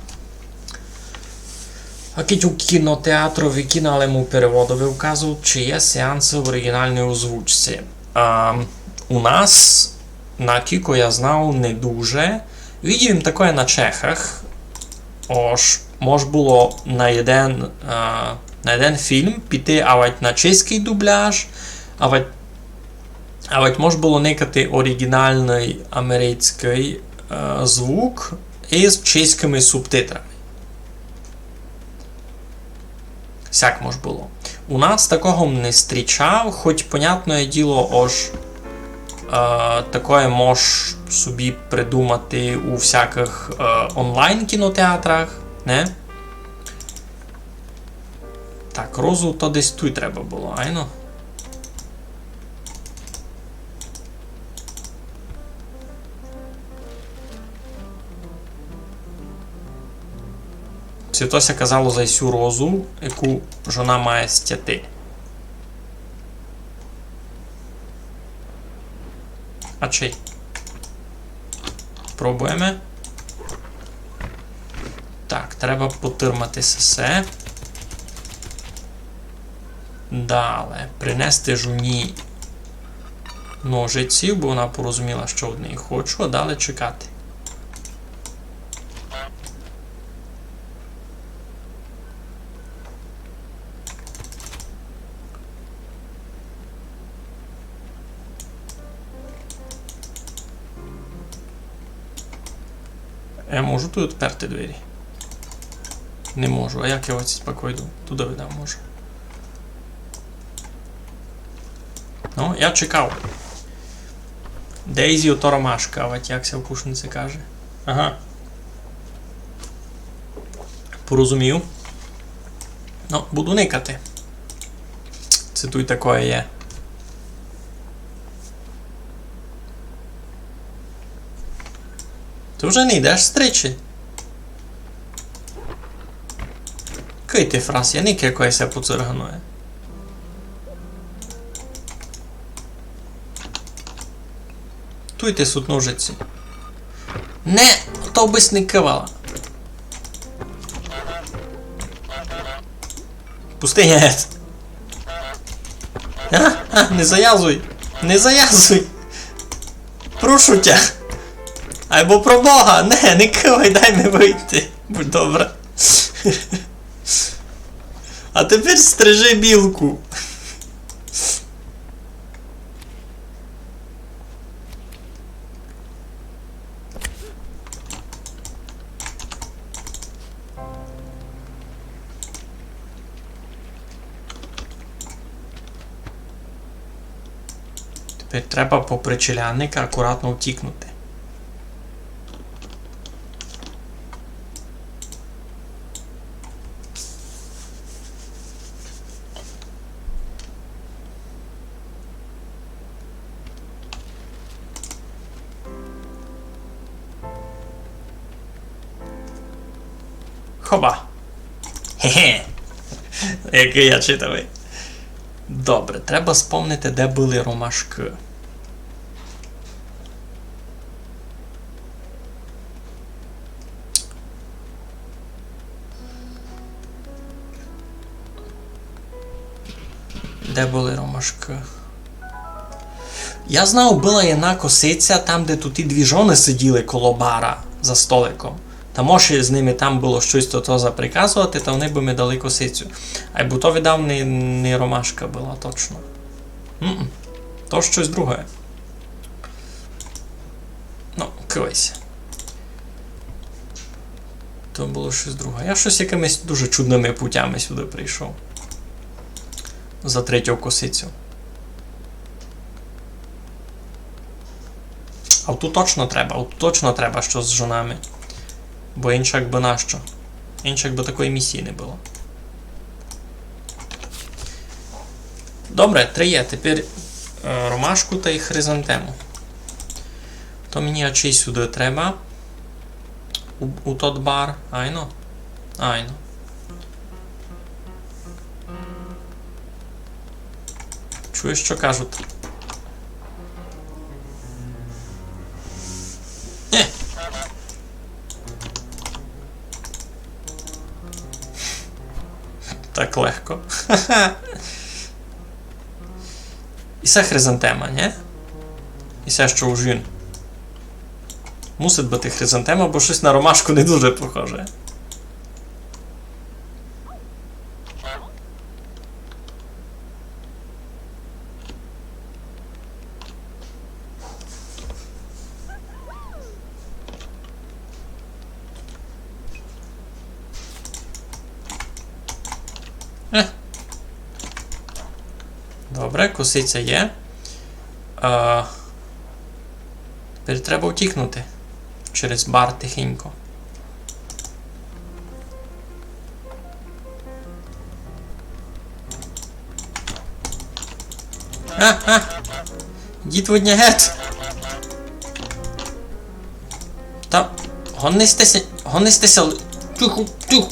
А кідь у кінотеатрови кіналему переводови вказують, чи є сеансы в оригіналній озвучці. А, у нас, накілько я знав, не дуже. Видів им такоє на Чехах. Ож мож было на єден, а, на єден фільм піти авать на чеськый дубляж, авать, авать мож было никати оригіналный америцькый, е, звук из чеськыми субтитрами. Сяк мож было. У нас такого м не стрічав, хоть, понятноє діло, ож, е, такоє мож собі придумати у всякых, е, онлайн-кінотеатрах, не? Так, розу то десь туй треба было, айно? Ци то ся казало за сю розу, яку жона має стяти? А чей? Пробуєме. Так, треба потирмати сесе. Дале. Принести жоні ножиці, бо вона порозуміла, што од неї хочу, а дале чекати. Я можу туй отперти двері? Не можу. А як я оціть пак войду? Туды, видав, можу. Ну, я чекав. Дейзі ото ромашка, авать як ся в Кушниці каже. Ага. Порозумів. Ну, буду никати. Ци туй такоє є. Ты вже не йдеш, стриче? Кый ти фрас, я никаю, якоє ся поцирганоє. Туй ти сут ножиці. Не, то бысь не кывала. Пусти гет. А, а, не завязуй. Не завязуй. Прошу тя. Айбо про Бога, не, не кывай, дай ми выйти. Будь добра. А тепер стрижи білку. Тепер треба попри челядника акуратно втікнути. Хоба. Хе-хе. Якый я читавый. Добре, треба спомнити, де были ромашкы. Де были ромашкы? Я знав, была єдна косиця там, де туй ті дві жоны сиділи коло бара за столиком. Та може з ними там было штось то, то заприказовати, та они бы ми дали косицю. Айбо то, видав, не, не ромашка была, точно. М-м. То штось друге. Ну, кывай ся. То было штось друге. Я штось якымись дуже чудныма путями сюды прийшов. За третю косицю. А туй точно треба, а туй точно треба штось з жонами. Бо иншак бы нащо? Иншак бы такої місії не было. Добре, три є. Тепер, е, ромашку тай хризантему. То мені ачей сюды треба. У, у тот бар. Айно? Айно. Чуєш, што кажуть? Е! Так легко. І се хризантема, нї? І се што у жін. Мусить быти хризантема, бо штось на ромашку не дуже похоже. Е. Добре, косиця є. А, тепер треба втікнути через бар тихенько. А, а! Йдіть від ня геть! Та гонисте ся, гонисте ся, тихо, тихо.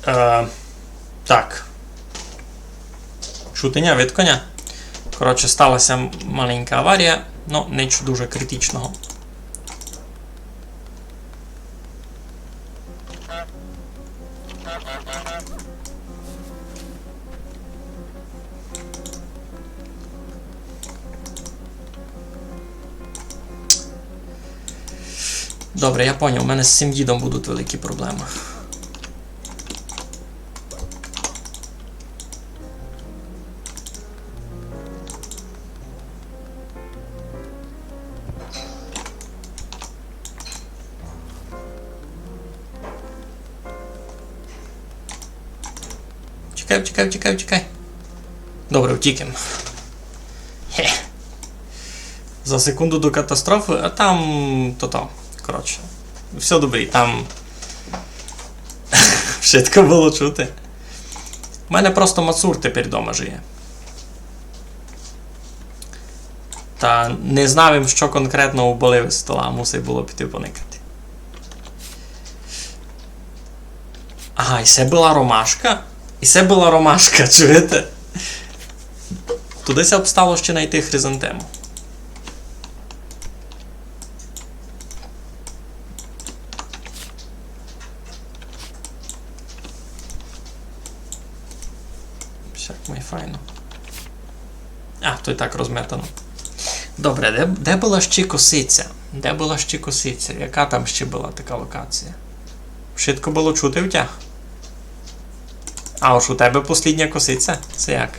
Е, так. Чути ня, видко ня? Коротше, стала ся маленька аварія, но нич дуже критичного. Добре, я поняв, у мене з сим дідом будуть великі проблемы. Тікай, тікай, тікай, тікай. Добре, втік им. Хе. За секунду до катастрофы, а там то-то. Коротше, всьо добрі, там вшытко было чути. У мене просто мацур тепер дома жиє. Та не знав им, што конкретно убалив из стола, мусив было піти поникати. Ага, і се была ромашка? І се была ромашка, чуєте? Туды ся обстало ще найти хризантему. Всяк май файно. А, то й так розметано. Добре, де, де была ще косиця? Де была ще косиця? Яка там ще была така локація? Вшытко было чути в тя? А ож у тебе послідня косиця? Се як?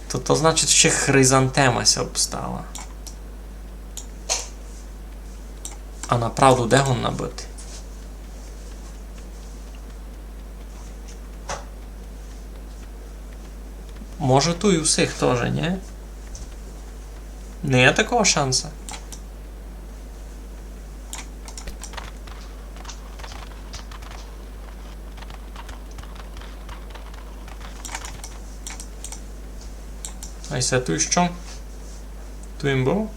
То, то значить, ще хризантема ся обстала. А направду де гонна быти? Може, туй у сих тоже, нї? Не є такого шанса. А се туй што? Туй им быв?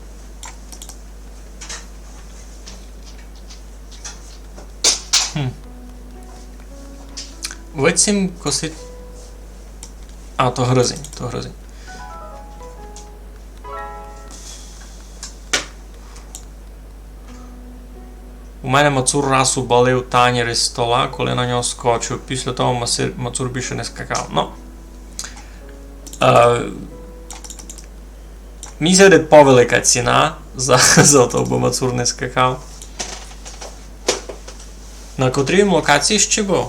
Хм. Видить ся им косить. А, то гризень, то гризень. У мене мацур раз убалив танєр из стола, коли на нього скочив. Після того мацур, мацур більше не скакав. Ну. Е, Мені ся видить повелика ціна за, за то, бо мацур не скакав. На котрій локації ще быв?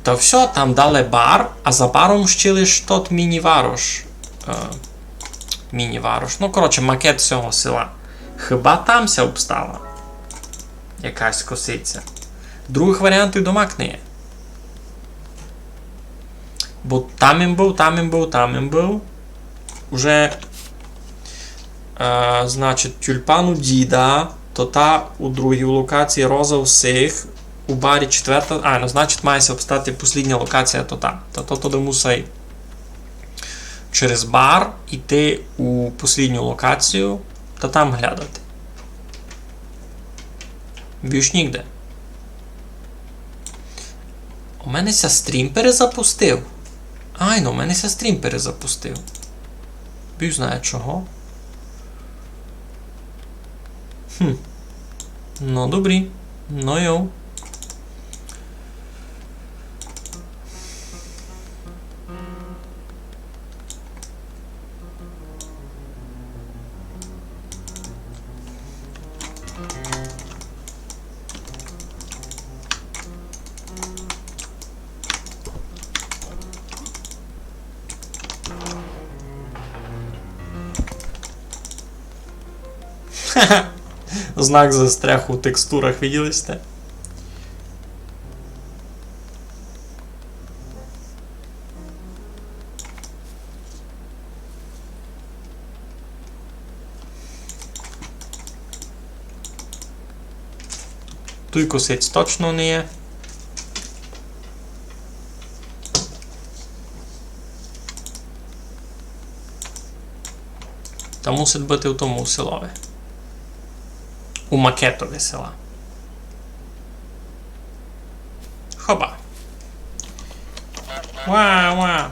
Та всьо, там далі бар, а за баром ще лиш тот міні-варош. Е, міні-варош. Ну, коротше, макет сього села. Хіба там ся обстала якась косиця? Другых варіантів домак не є. Бо там им быв, там им быв, там им быв. Уже, е, значить, тюльпан у діда, то та у другій локації, роза у сих, у барі четверта. А, ну, значить, має ся обстати послідня локація, то та. Та то туды мусай через бар іти у послідню локацію та там глядати. Більш нігде. У мене ся стрім перезапустив. Айно, у мене ся стрім перезапустив. Біг знає чого. Хм. Ну, добрі. Ну, йоу. Знак застряг у текстурах, виділи сьте? Туй косець точно не є. Та мусить быти у тому, у селови. У макетови села. Хоба. Ва, ва.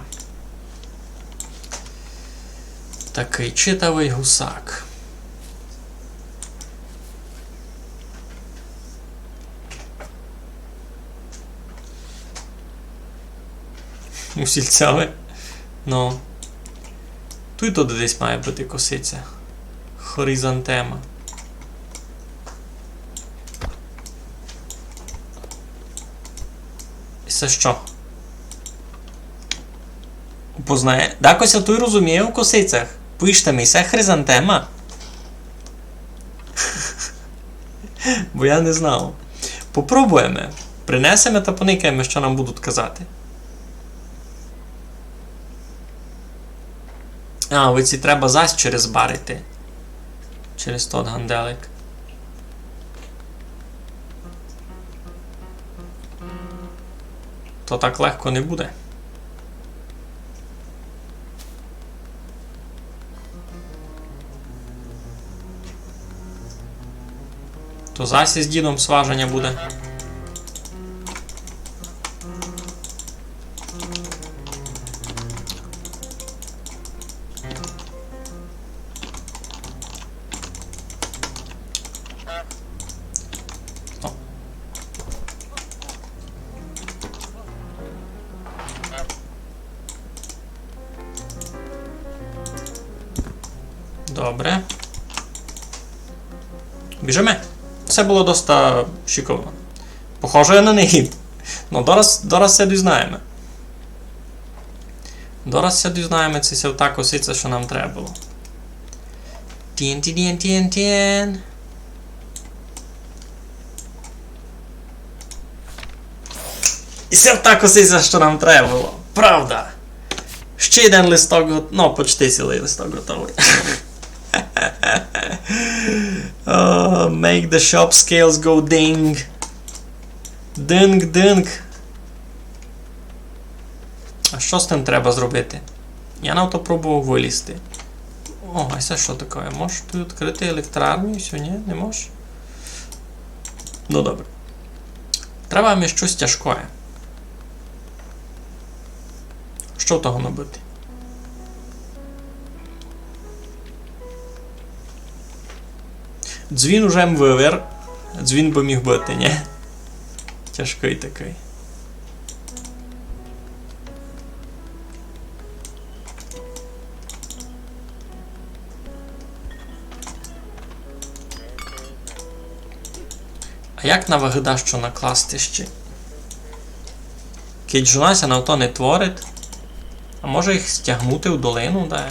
Такый читавый гусак. У сільцяви? Ну. Туй то десь має быти косиця. Хоризантема. І се што? Познає. Дакось я туй розуміє у косицях. Пиште ми, се хризантема? Бо я не знав. Попробуєме. Принесеме та поникаєме, што нам будуть казати. А, видить ся, треба зась через бар іти. Через тот ганделик. То так легко не буде. То зась із дідом сваженя буде. О. Добре. Біжиме. Се было доста шиковно. Похоже на неї. Ну, дораз, дораз ся дізнаєме. Дораз ся дізнаєме, ци се та косиця, што нам треба было. Тін, тін, тін, тін, тін. И се так усе, за што нам треба было. Правда. Ще єден листок, го-, ну, почти цілый листок готовый. О, make the shop scales go ding. Динг, динг. А што з тым треба зробити? Я на то пробовав вылізти. О, а се што таке? Можеш туй відкрыти електрарню і всьо, ні? Не можеш? Ну, добре. Треба ми штось тяжкоє. Што того набыти? Дзвін уже м вывер. Дзвін бы міг быти, ні? Тяжкый такый. А як на вагы дашто накласти ще? Кидь жона ся на то не творить, а може їх стягнути в долину, да?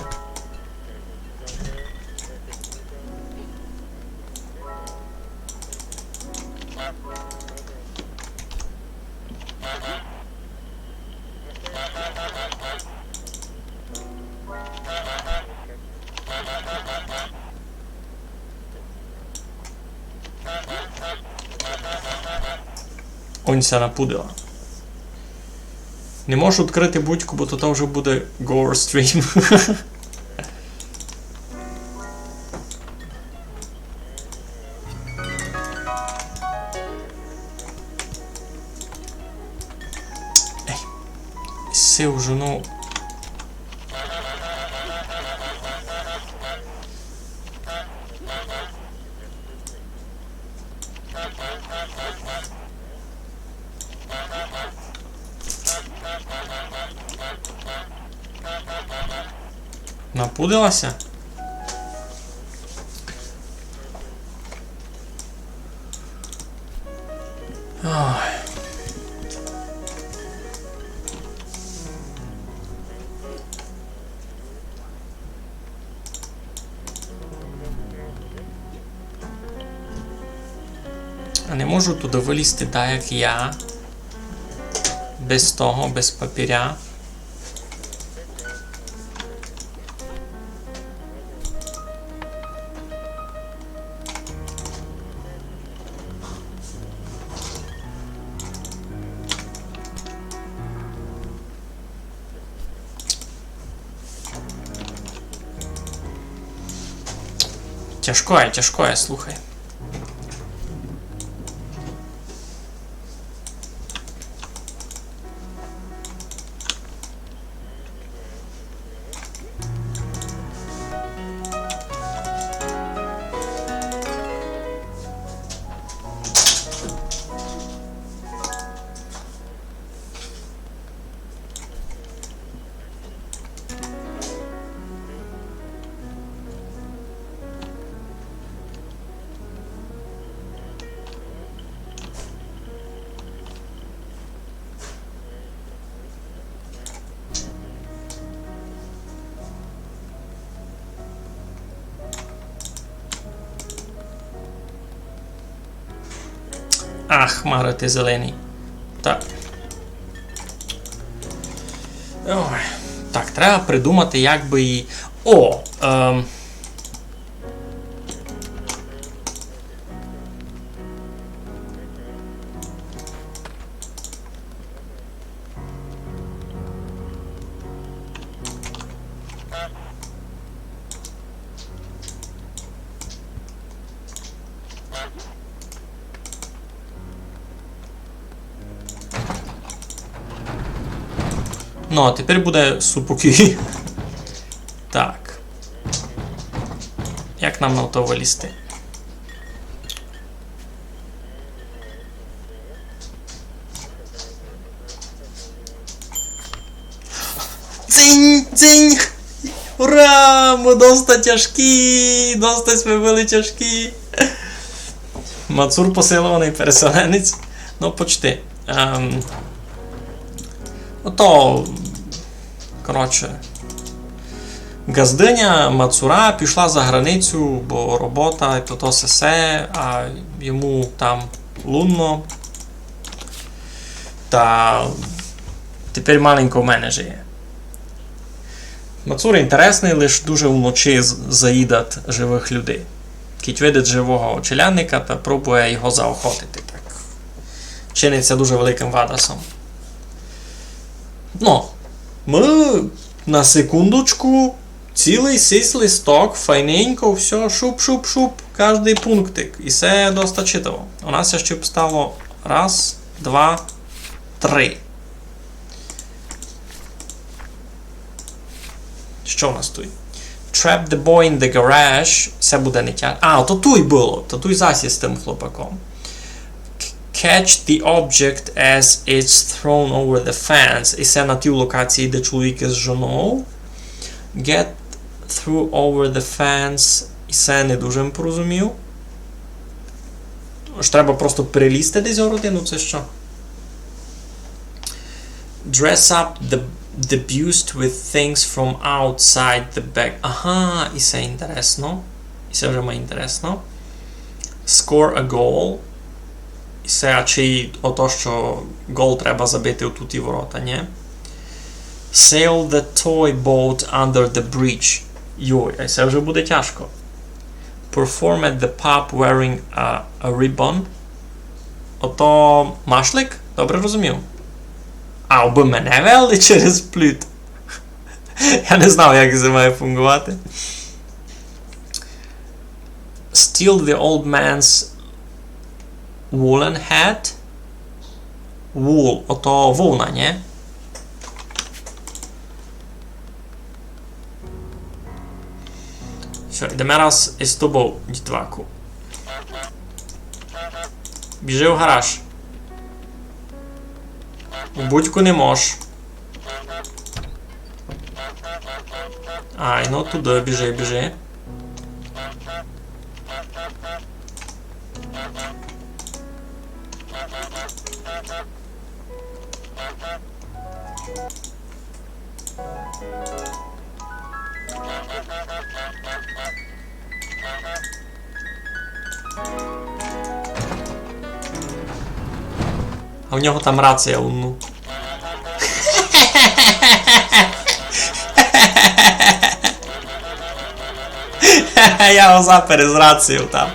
Онь ся напудила. Не можу відкрыти будку, бо то, то вже буде gore stream. Ей, сив жону. Напудила ся? Ой. А не можу туды вылізти, так як я. Без того, без папіря. Тяжкоє, тяжкоє, слухай. Ах, хмары ты зелені. Так. Ой. Так, треба придумати, як бы її... О! Ем. Ну, а тепер буде супокій. Так. Як нам на то вылізти? Цинь, цинь! Ура! Мы доста тяжкі! Доста сьме были тяжкі! Мацур посилованый переселенець. Ну, почти. Ем, ну то, коротше, ґаздыня Мацура пішла за границю, бо робота і то, то сесе, а йому там лунно. Та тепер маленько в мене жиє. Мацур інтересный, лиш дуже уночі з-, заїдать живых людей. Кідь видить живого челядника, та пробує його заохотити. Так. Чинить ся дуже великым вадасом. Ну, мы на секундочку цілый сись листок, файненько, всьо, шуп-шуп-шуп, каждый пунктик. І се доста читаво. У нас ще б стало раз, два, три. Що у нас туй? Trap the boy in the garage. Се буде не тя-, а, то туй было. То туй зась з тым хлопаком. Catch the object as it's thrown over the fence. І се на тій локації, де чоловік із жонов. Get throw over the fence. І се не дуже м порозумів. Ож треба просто перелізти десь городину, це що? Dress up the, the buste with things from outside the bag. Ага, і се інтересно. І се вже май інтересно. Score a goal. І се, а чи ото, що гол треба забити у туті ворота, ні? Sail the toy boat under the bridge. Йой, а се вже буде тяжко. Perform at the pub wearing a, a ribbon. Ото машлик? Добре розумів. А, обы мене вели через пліт. Я не знав, як се має фунґовати. Steal the old man's woolen hat. Wool, ото вовна, ні? Всьо, йдеме раз із тобов, дітваку. Біжи в гараж. У будьку не мож. Ай, ну туды біжи, біжи. А в нього там рація, ну. Я його запер із рацією там.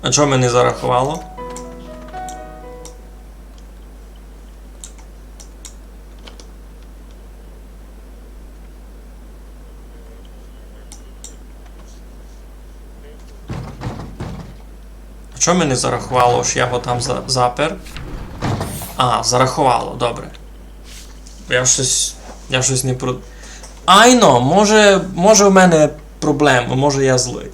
А чого мені зарахувало? А чого мені зарахувало, що я його там за-, запер? А, зарахувало, добре. Я щось, я щось не про-, айно, може, може у мене проблемы, може я злый.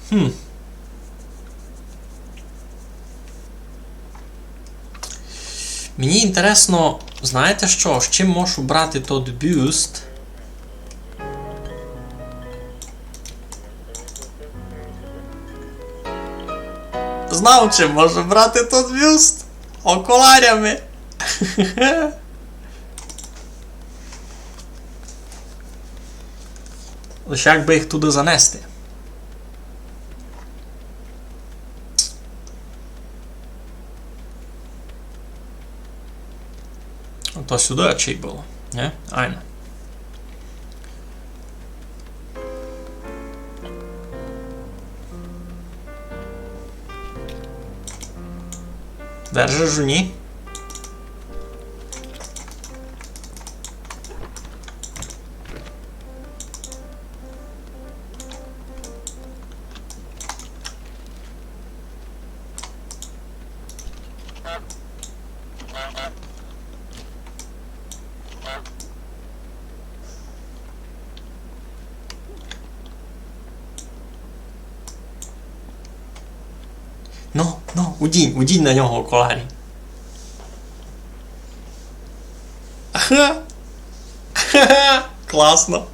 Хм. Мені інтересно, знаєте що, з чим можу брати тот бюст? Знав, чим можу брати тот бюст. Окуларями. Лише як бы їх туды занести. Ото сюды ачей было, не? Айно. Держиш у ній? Ну, ну, удінь, удінь на нього окуларі. Ага. Класно.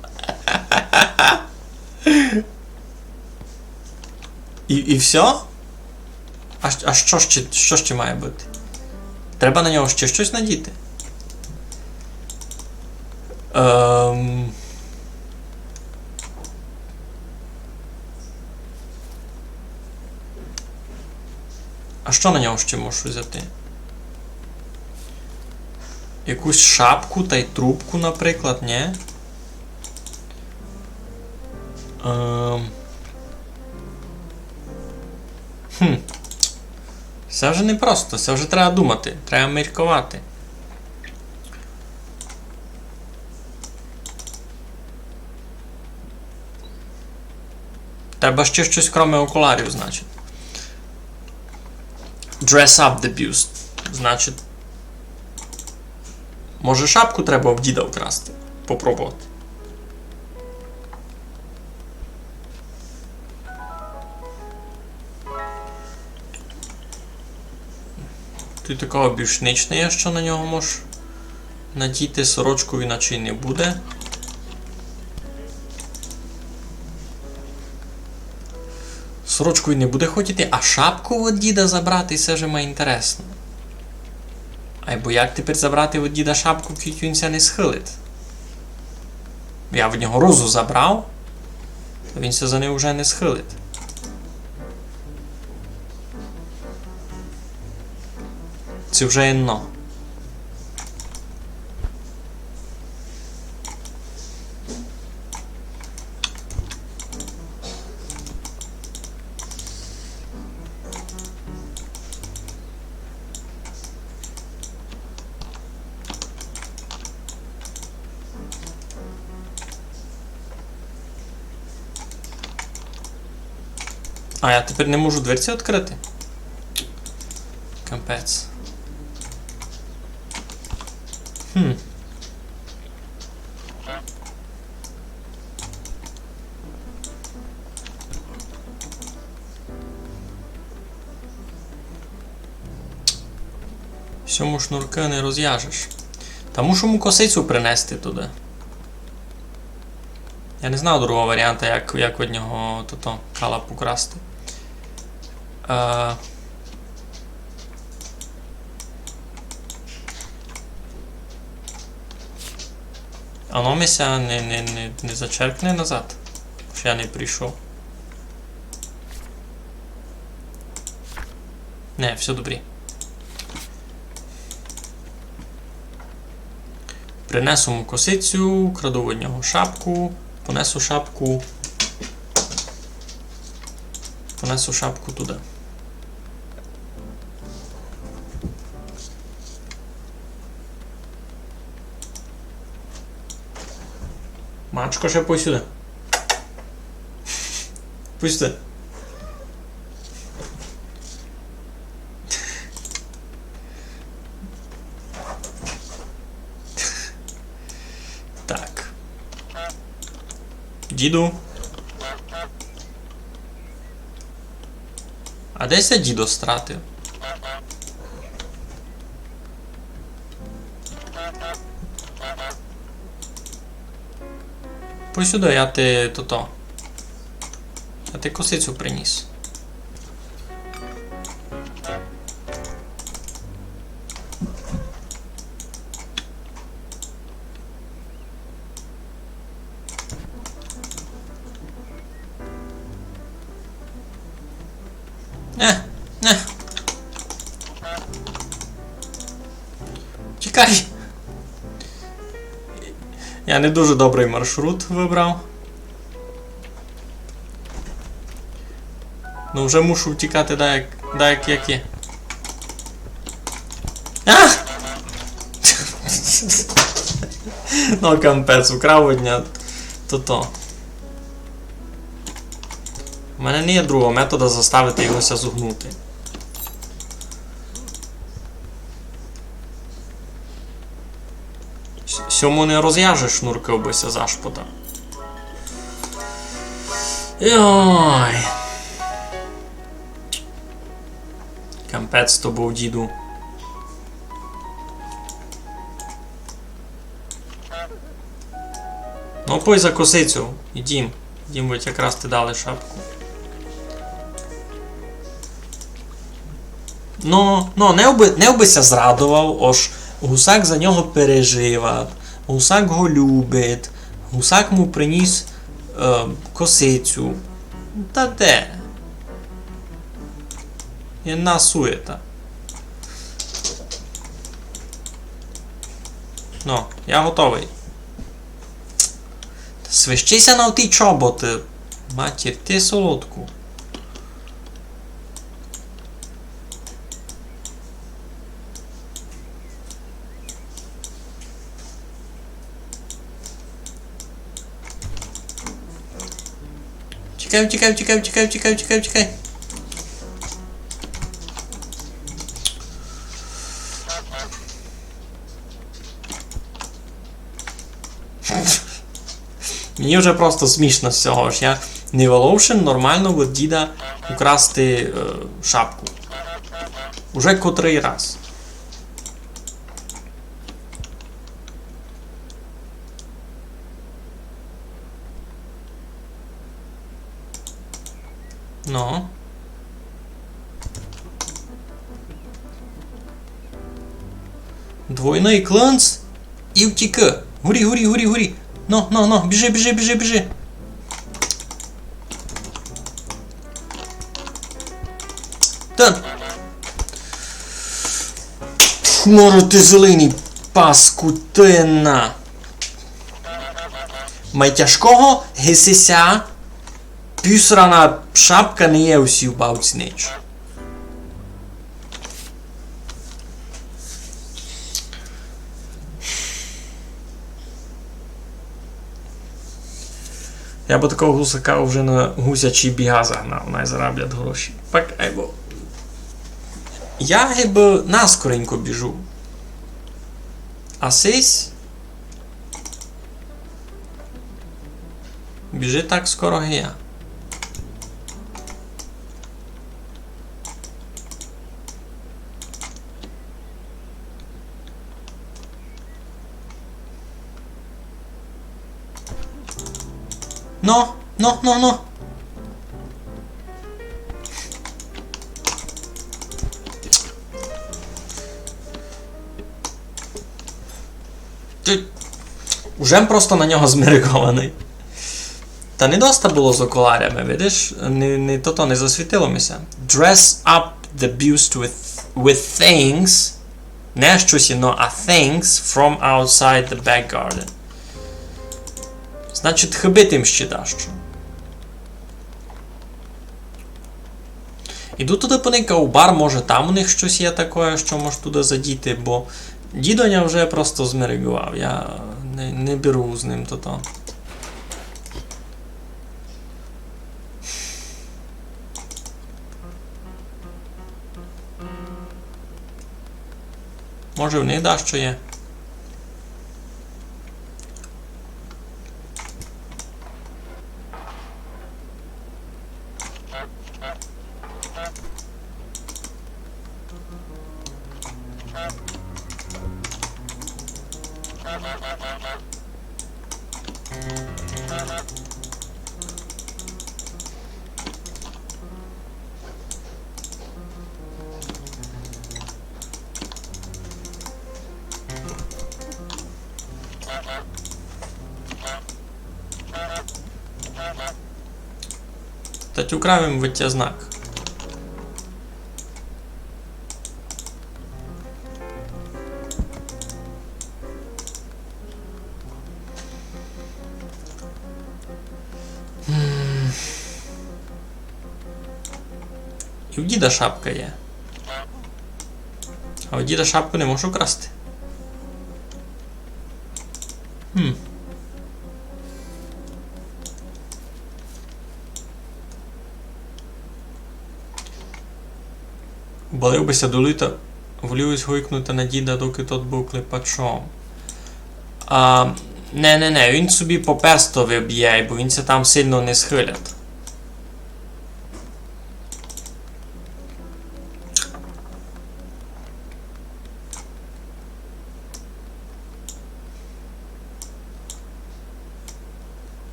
І, і всьо? А, щ- а що ще, що ще має быти? Треба на нього ще щось надіти? Ем. А што на нього ще можу взяти? Якусь шапку тай трубку, наприклад, нї? Ем. Хм. Се вже не просто, се вже треба думати, треба мірковати. Треба ще штось кроме окулярів, значить. Dress up the bust. Значить, може, шапку треба в діда вкрасти? Попробовати. Туй такого більш нич не є, што на нього мож надіти, сорочку він наче й не буде. Сорочку він не буде хотіти, а шапку од діда забрати, се вже май інтересно. Айбо як тепер забрати од діда шапку, кідь він ся не схилить? Я в нього розу забрав, та він ся за неї вже не схилить. Се вже єдно. А я тепер не можу дверці відкрити? Капець. Хм. Сьому шнурка не розв'яжеш. Та мушу му косицю принести туды. Я не знав другого варіанта, як, як од нього тото калап украсти. Е, а оно ми ся не, не, не, не зачеркне назад, што я не прийшов. Не, всьо добрі. Принесу му косицю, краду од нього шапку, понесу шапку. Понесу шапку туды. Мачко, ще пой сюды. Пусти. Так. Діду. А де ся дідо стратив? Пой сюды, я ти тото. Я ти косицю приніс. Е, е. Тікай! Я не дуже добрый маршрут выбрав. Ну, вже мушу втікати, так як, так як, як є. А! Ну, капець, украв од ня. То-то. У мене не є другого метода заставити його ся зогнути. С-, сьому не розв'яжеш шнуркы, обы ся зашпотав. Йой. Капець то быв, діду. Ну, пой за косицю. Ідім. Ідім, ведь якраз ти дали шапку. Ну, ну, не вбы, не вбы ся зрадовав, ож гусак за нього переживав. Гусак го любить. Гусак му приніс, е, косицю. Та де? Єдна суєта. Ну, я готовый. Свищи ся на оті чоботы. Матір, ти солодку. Тікай, тікай, тікай, тікай, тікай, тікай, тікай. Мені вже просто смішно з цього, ож я не воловшен нормално від діда украсти, е, шапку. Уже котрый раз. Ну. Двойный клинц і втікы. Гурі, гурі, гурі, гурі. Ну, ну, ну, біжи, біжи, біжи, біжи. Та. Пф, може ти зеленый паскудина. Май тяжкого, ги сися пюсрана шапка не є у сій бавці нич. Я бы такого гусака вже на гусячі біга загнав, най зароблять гроші. Так, айбо. Я гибы наскоренько біжу. А сись біжить так скоро, ги я. Но, но, но, но. Ты уже просто на нього змерикованый. Та не доста было з окулярами, видиш? Не, не то, то не засвітило ми ся. Dress up the beast with, with things. Не щось, но а things from outside the back garden. Значить, хыбить им ще дашто. Іду туды поникав у бар, може там у них штось є такоє, што мож туды задіти, бо дідо ня вже просто змерикував, я не, не беру з ним тото. Може, в них дашто є. Та тю украв им витязнак. М. І в діда шапка є. А в діда шапку не можу красти. Хм. Балив бы ся до літа, волів ись гойкнути на діда, доки тот быв клепачом. А, не, не, не, він собі по перстові бє, бо він ся там сильно не схилять.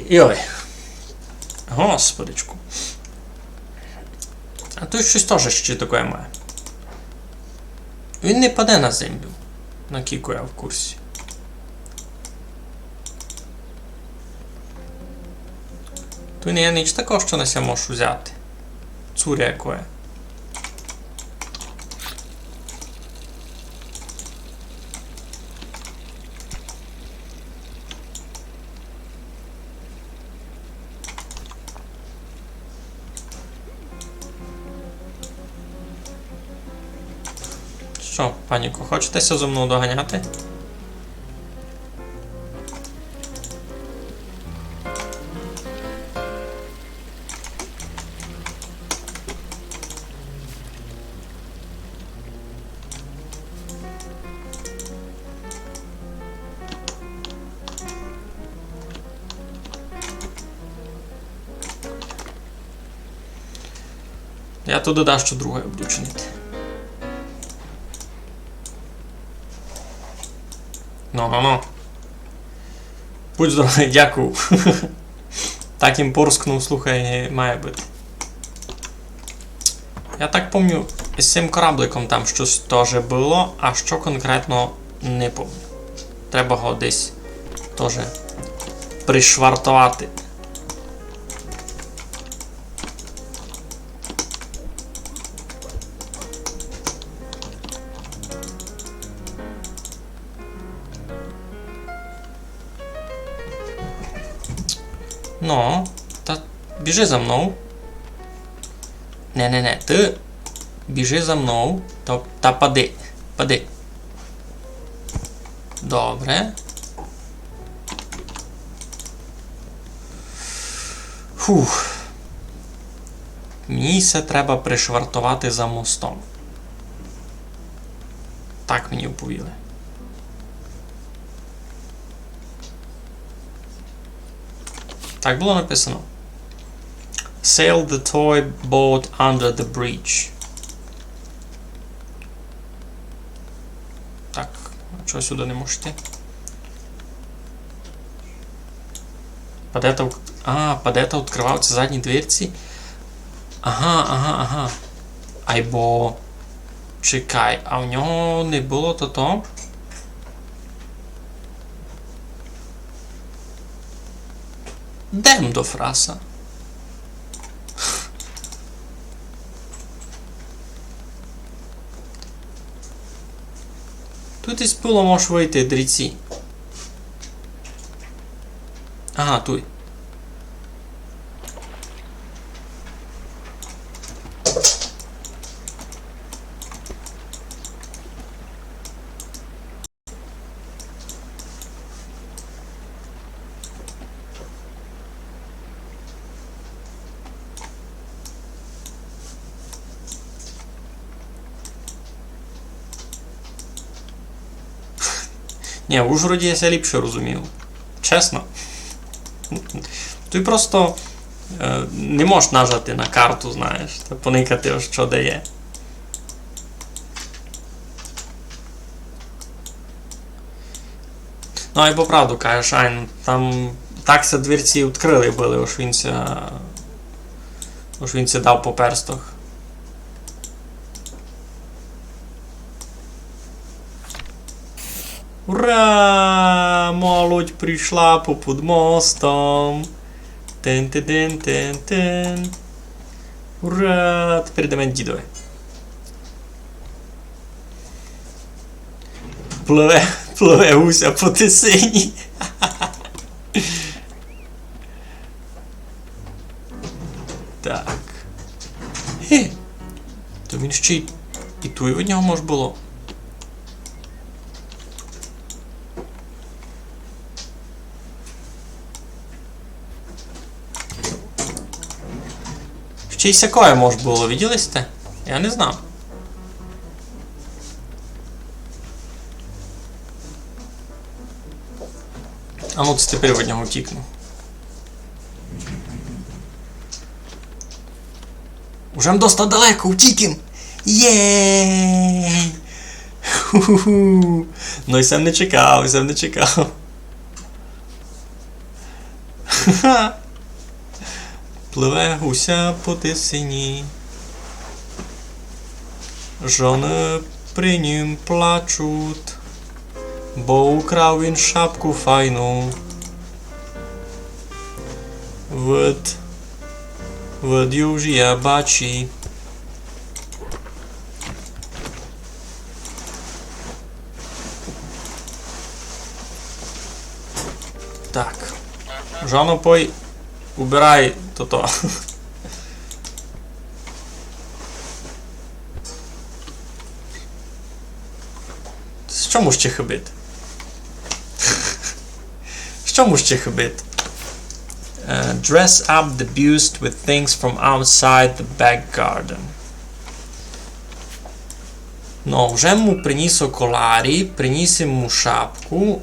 Йой. Господичку. А туй штось тоже ще таке має. Він не паде на землю, накілько я в курсі. Туй не є ніч такого, што на ся можу взяти. Цуря якоє. Што, паніку, хочете ся зо мнов доганяти? Я туды дашто друге буду чинити. Ну, ну, ну. Будь здоровый, дякую. Так им порскнув, слухай, має быти. Я так помню, з сим корабликом там штось тоже было, а што конкретно, не помню. Треба го десь тоже пришвартовати. Ну, та біжи за мнов. Не, не, не, ты біжи за мнов. Та, та пади, пади. Добре. Фух. Мені се треба пришвартовати за мостом. Так мені оповіли. Так было написано. Sail the toy boat under the bridge. Так, а чого сюды не можу йти? Падета ук-, а, Падета відкрывав ці задні дверці? Ага, ага, ага. Айбо. Чекай, а в нього не было тото? Йдем до фраса. Туй из пилу можеш выйти, дріці. Ага, туй. Ні, в Ужгороді я ся ліпше розумів. Чесно. Ты просто, е, не можеш нажати на карту, знаєш, та поникати, што де є. Ну, айбо правду кажеш, айно, там так ся дверці відкрыли были, ож він ся, ож він ся дав по перстах. Ура! Молодь прийшла попуд мостом. Тен-тен-тен-тен-тен. Ура! Тепер йдеме дідови. Пливе, пливе гуся по тисині. Так. Ге. То він ще й, і туй від нього мож было. Ще й сякоє мож было, виділи сьте? Я не знав. А ну, це тепер від нього втікну. Уже м доста далеко, втік им! Єй! Ху-ху-ху! Ну, і сам не чекав, і сам не чекав. Ха-ха! Пливе гуся по тисині. Жоны при нім плачуть, бо украв він шапку файну. Вид, вид юж я бачі. Так. Жано, пой, убирай тото. Што му ще хыбити? Што му ще хыбити? Е, dress up the bust with things from outside the back garden. Но, вже му приніс окулярі, приніс му шапку.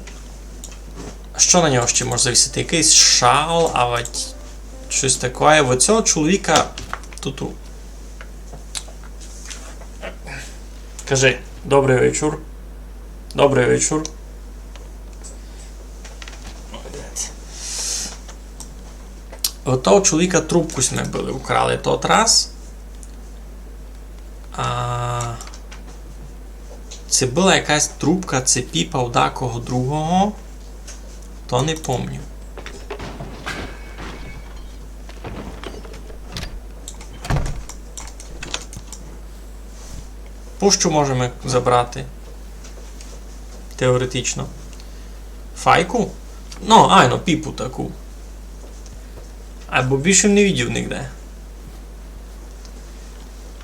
Што на нього ще може завісити? Якыйсь шал, авадь штось такоє. В цього чоловіка тут у-, Кажи, добрый вечур. Добрый вечур. У того чоловіка трубку сьме были украли тот раз. А, ци была якась трубка, ци піпа у дакого другого, то не помню. Пущу можеме забрати. Теоретично. Файку? Но, айно, піпу таку. Айбо більше не видів нигде.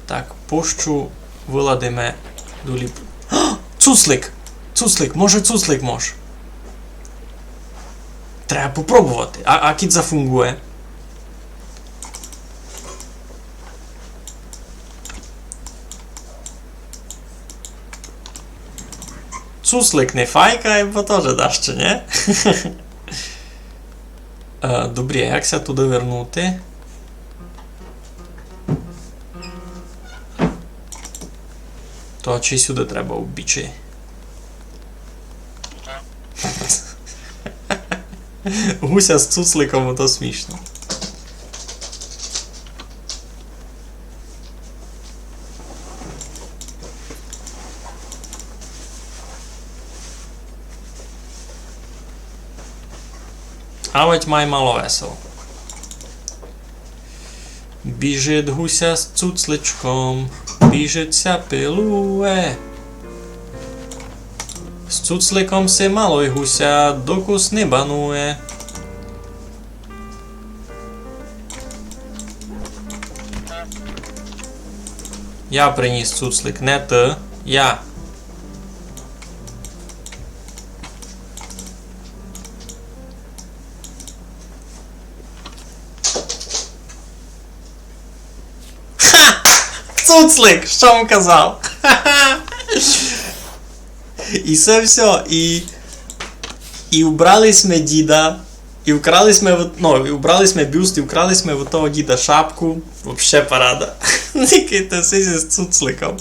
Так, пущу выладиме долі. Цуцлик! Цуцлик, може, цуцлик мож. Треба попробовати. А, а кідь зафунґує? Цуцлик не файка, бо тоже дашто, нє? Е, добрі, а як ся туды вернути? То чи сюды треба оббічи? Гуся з цуцликом, то смішно. Авадь май мало весело. Біжить гуся з цуцличком, біжить ся пилує. З цуцликом си мало й гуся, докус не банує. Я приніс цуцлик, не ты. Я. Ха! Цуцлик, што вам казав? І се всьо, і, і убрали сьме діда, і вкрали сьме в-, ну, і убрали сьме бюст, і вкрали сьме в того діда шапку. Вообще парада. Никайте, всі з цуцликом.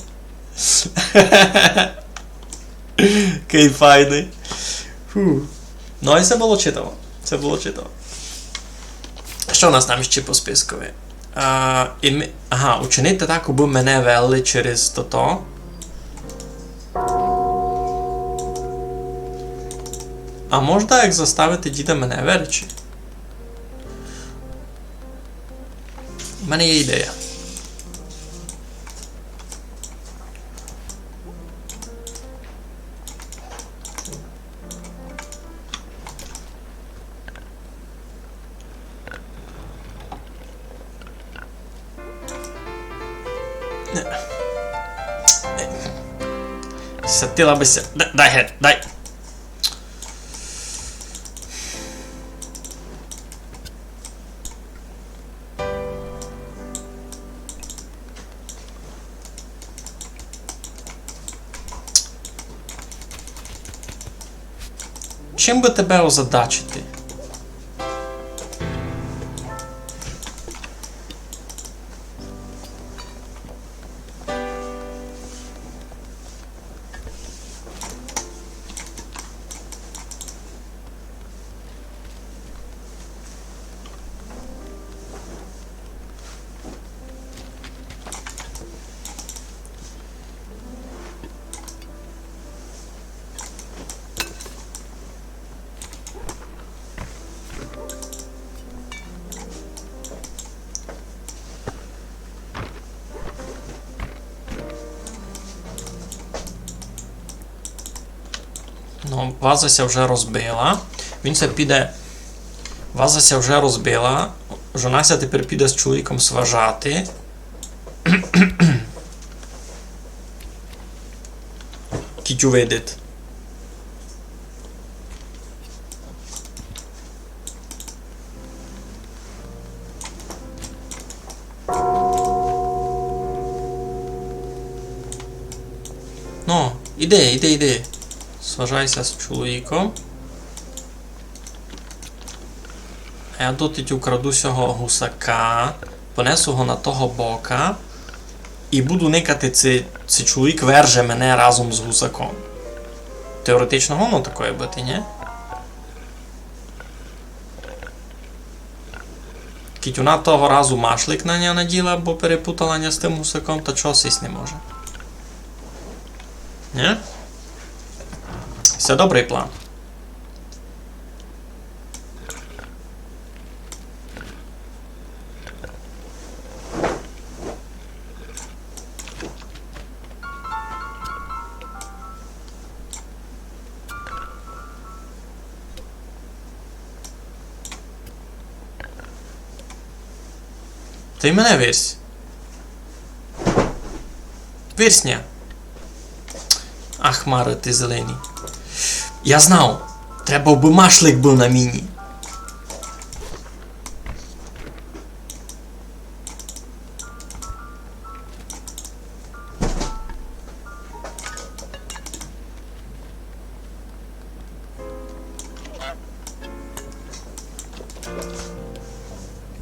Якый файный. Фу. Ну, і се было читаво. Се было читаво. Што у нас там іщи по спискови? А, і ми... Ага, учинити так, абы мене вели через тото. А можна як заставити діда мене веречи? У мене є ідея. Сятила бы ся. Дай, дай гет, дай. Чим бы тебе озадачити? Ну, ваза ся вже розбила. Він ся піде. Ваза ся вже розбила. Жона ся тепер піде з чоловіком сважати. Кіть увидить. Ну, іди, іди, іди. Сважай ся з чоловіком. А я дотить украду сього гусака, понесу го на того бока і буду никати, ци, ци чоловік верже мене разом з гусаком. Теоретично годно такоє быти, нї? Кідь она того разу машлик на ня наділа, бо перепутала ня з тым гусаком, та чого сись не може. Нї? Всьо добрый план. Та й мене вирсь. Вирсь ня. Ах, хмары ты зелені. Я знав. Треба, бы машлик быв на міні.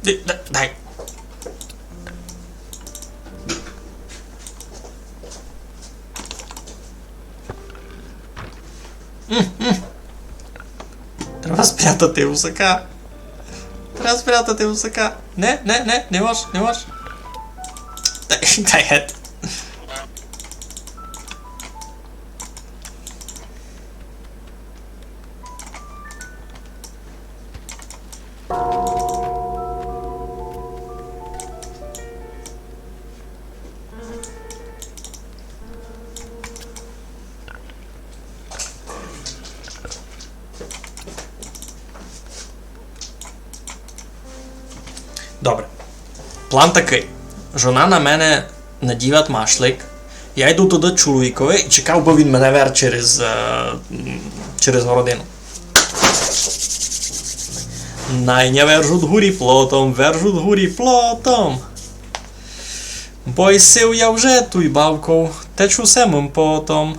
Дай, дай, дай. М, м. Треба спрятати гусака. Треба спрятати гусака. Не, не, не, не мож, не мож. Дай, дай гет. Добре. План такый. Жона на мене надіват машлик. Я йду туды чоловікови і чекав, бы він мене вер через, е, м, через городину. Най ня вержут гурі плотом, вержут гурі плотом. Бо й сив я вже туй бавков, течу семым потом.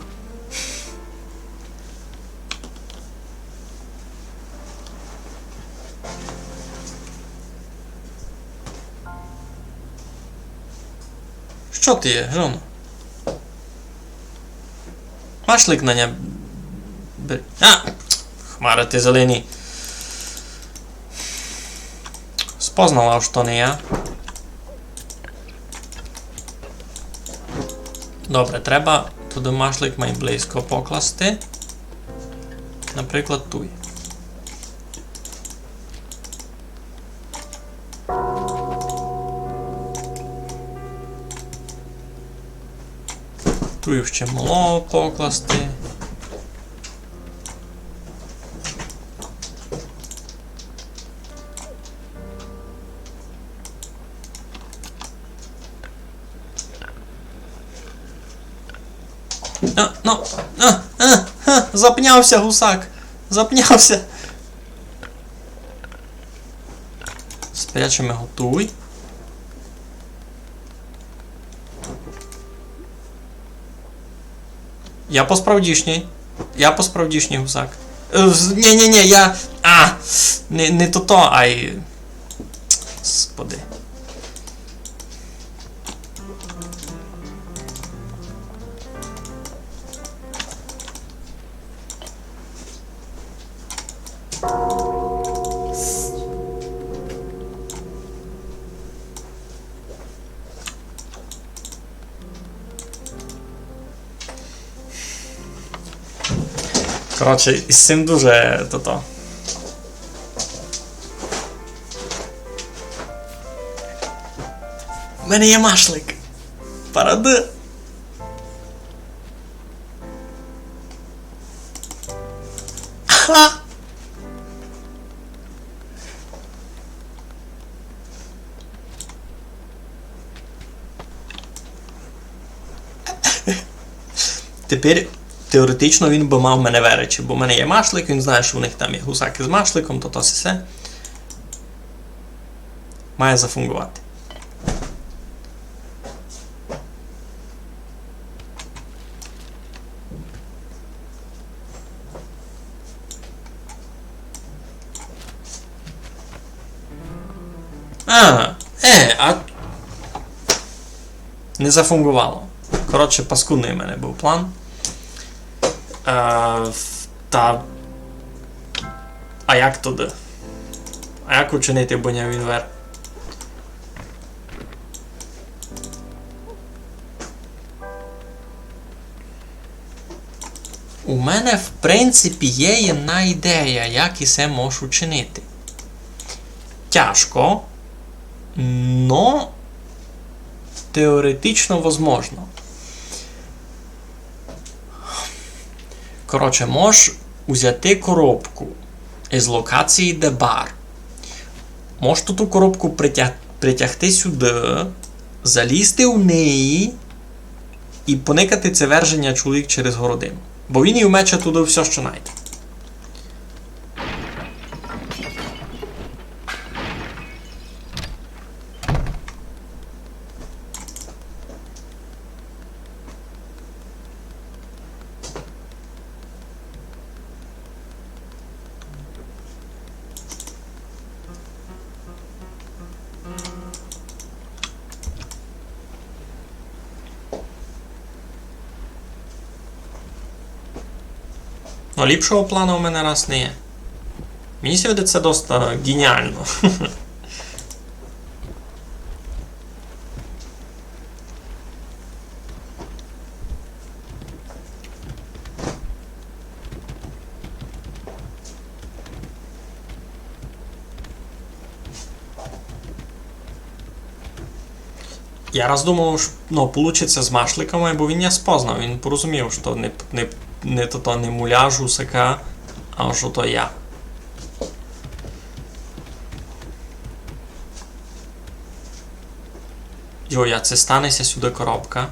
Што ти є, жоно? Машлик на ня бе-, а! Хмары ты зелені. Спознала, што не я. Добре, треба туды машлик май близько покласти. Наприклад, туй. Туй ще мало покласти. А, ну, а, а, а, запнявся гусак. Запнявся. Спрячеме го туй. Я по-справдішній. Я по-справдішній гусак. Е, з-, нє, нє, нє, я, а, не, не тото, ай. Господи. Коротше, із цим дуже тото. У мене є машлик. Паради. Ха! Тепер теоретично він бы мав мене веречи, бо в мене є машлик, він знає, што у них там є гусаки з машликом, то то сесе. Має зафунґовати. А, е, а не зафунґовало. Коротше, паскудный у мене быв план. Е, та, а як туды? А як учинити, бо не він вер? У мене, в принципі, є єдна ідея, як исе мож учинити. Тяжко, но теоретично возможно. Коротше, мож узяти коробку из локації, де бар. Мож ту, ту коробку притяг-, притягти сюды, залізти в неї и поникати ци верженя чоловік через городину. Бо він и вмече туды всьо, што найде. Но ліпшого плана у мене раз не є. Мені ся видить, се доста ґеніално. Я раз думав, што, ну, получить ся з машликами, бо він ня спознав, він порозумів, што не, не, не то, то не муляж усака, а што то я. Йо, а ци стане ся сюды коробка?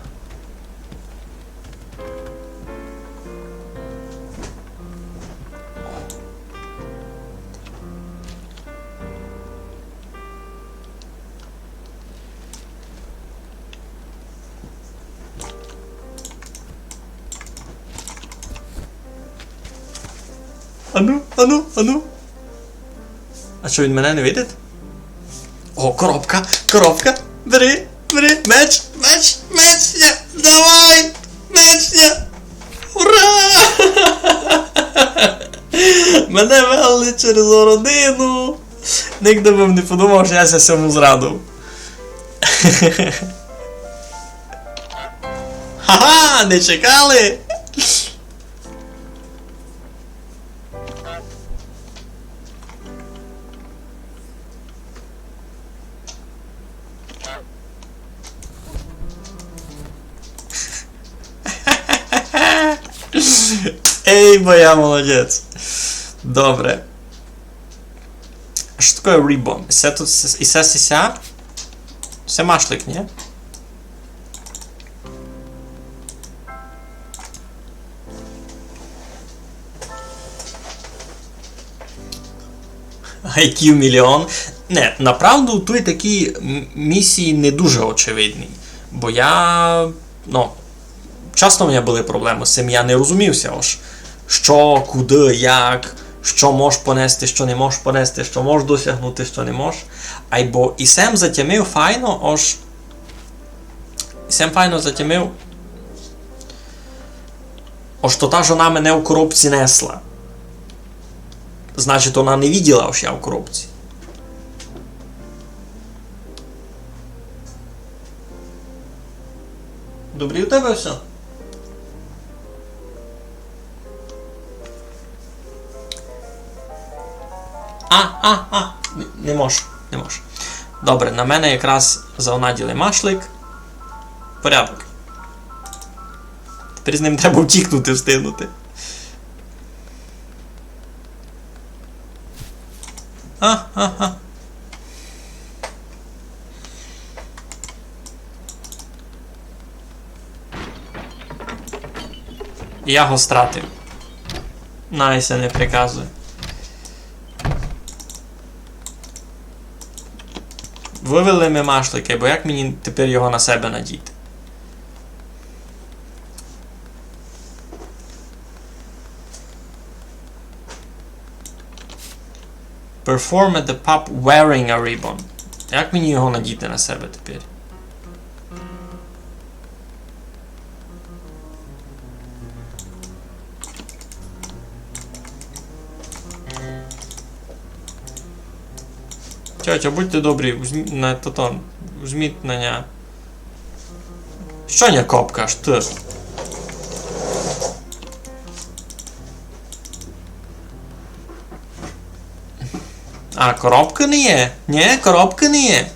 Ану, ану, ану. А што, він мене не видить? О, коробка, коробка. Бери, бери, меч, меч, меч, є, давай, меч, є. Ура! Мене вели через городину. Нигде бым не подумав, што я ся сьому зрадив. Ха-ха, не чекали? Ей, бо я молодець. Добре. Што таке ribbon? Се тут, се, і се, се, се? Се машлик, ні? Ай кю мільйон. Не, направду, туй такі м-, місії не дуже очевидні. Бо я, ну, часто в мене были проблемы з сим, я не розумів ся, ож што, куды, як, што мож понести, што не мож понести, што мож досягнути, што не мож. Айбо і сем затямив файно, ож, і сем файно затямив, ож то та жона мене у коробці несла. Значить, она не виділа, ож я у коробці. Добрі у тебе всьо? А, а, а, не, не можу, не можу. Добре, на мене якраз заонаділи машлик. Порядок. Тепер з ним треба втікнути, встигнути. Ха-ха-ха. Я го стратив. Най ся не приказує. Вывели ми машликы, бо як мені тепер його на себе надіти? Perform at the pub wearing a ribbon. Як мені його надіти на себе тепер? Тьотя, будьте добрі, узм-, на тото, узміть на ня. Што не копкаш, ты? А, коробкы не є? Нє, коробкы не є.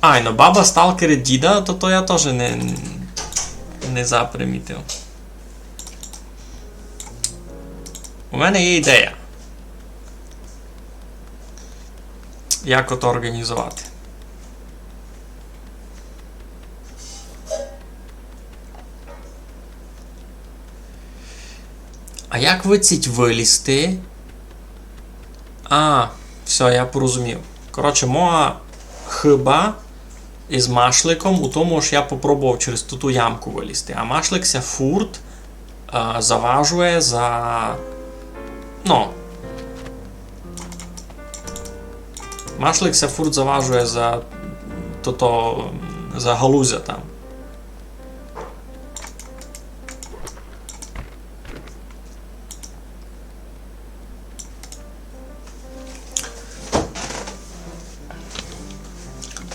Ай, но баба сталкер діда, то, то я тоже не, не запримітив. У мене є ідея, як ото орґанізовати. А як выдсіть вылізти? А, всьо, я порозумів. Коротше, моя хыба із машликом у тому, ож я попробовав через ту, ту ямку вылізти. А машлик ся фурт, е, заважує за, ну, машлик ся фурт заважує за тото, за галузя там.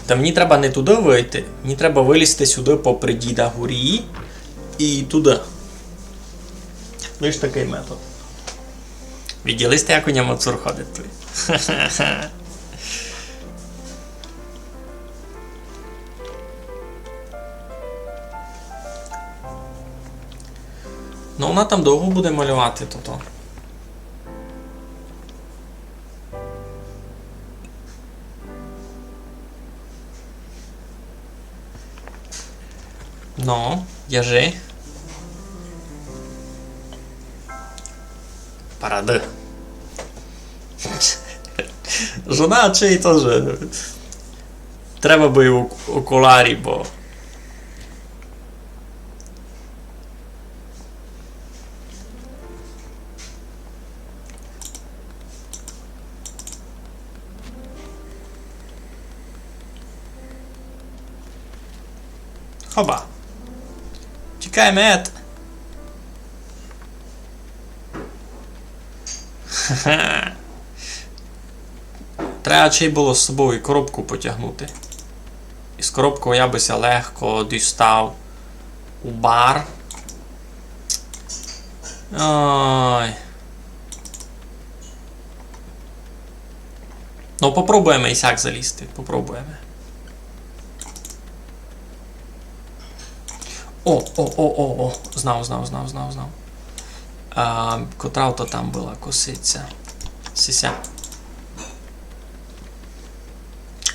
Та мені треба не туды выйти, мені треба вылізти сюды попри діда горі і туды. Лиш такый метод. Виділи сьте, як у нього цур ходить туй? Ну, вона там довго буде малювати, тото. Ну, держи. Парады. Жона чей тоже. Треба бы й оку-, окулярі, бо Хоба. Тікай, мед. Ха-ха. Треба ще й было з собою і коробку потягнути. І з коробкою я бы ся легко дістав у бар. Ой. Ну, попробуєме і сяк залізти, попробуєме. О, о, о, о, о. Знав, знав, знав, знав, знав. А, котра то там была косиця? Сися.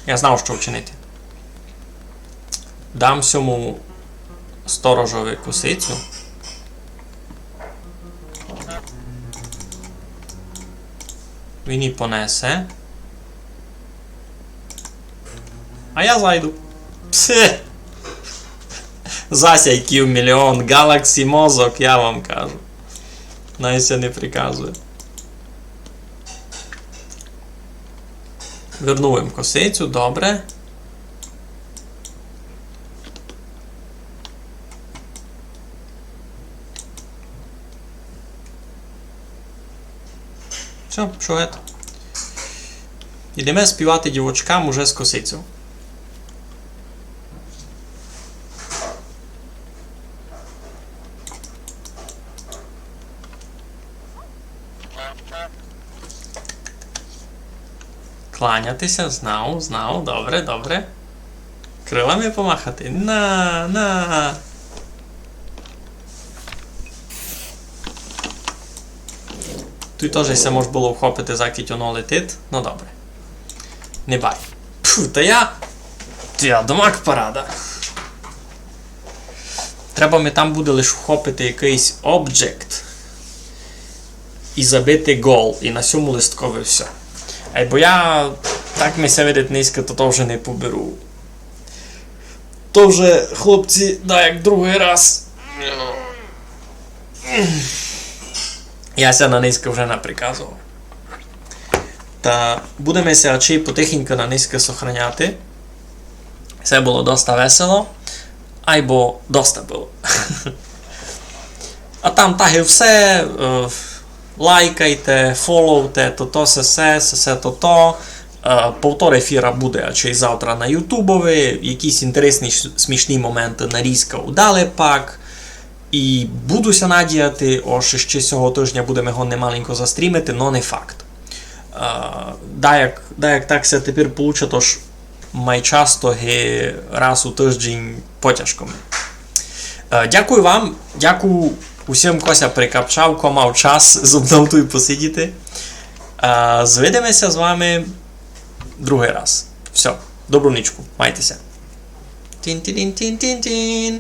Я знав, што вчинити. Дам сьому сторожови косицю. Він її понесе. А я зайду. Псе! Зась ай кю мільйон, Galaxy мозок, я вам кажу. Най ся не приказує. Вернув им косицю, добре. Всьо, пішов гет. Ідеме співати дівочкам уже з косицю. Кланяти ся, знав, знав, добре, добре. Крилами помахати. На, на. Туй тоже ся мож было вхопити, закіть оно летить. Ну добре. Не бай. Пф, та я. Та я домак парада. Треба ми там буде лиш вхопити якыйсь обджект і забити гол. І на сьому листкови всьо. Айбо я, так ми ся видить нынька, то, то вже не поберу. То вже, хлопці, да, як другый раз. Я ся на нынька вже наприказовав. Та будеме ся ачей потихеньку на нынька сохраняти. Се было доста весело, айбо доста было. А там так і все, е, лайкайте, фоловте, то, то, се, се, се, се, то, то. Е, повтор ефіра буде, ачей завтра на ютубови, якісь інтересні, с-, смішні моменты нарізка удалепак. І буду ся надіяти, ож іщи сього тыжня будеме годни маленько застрімити, но не факт. Е, даяк, даяк так ся тепер получать, ож май часто ги раз у тыждень потяжко ми. Е, дякую вам, дякую усім, ко ся прикапчав, ко мав час зо мнов туй посидіти. Е, звидиме ся з вами другый раз. Всьо, добру нічку, майте ся. Тін-тін-тін-тін-тін.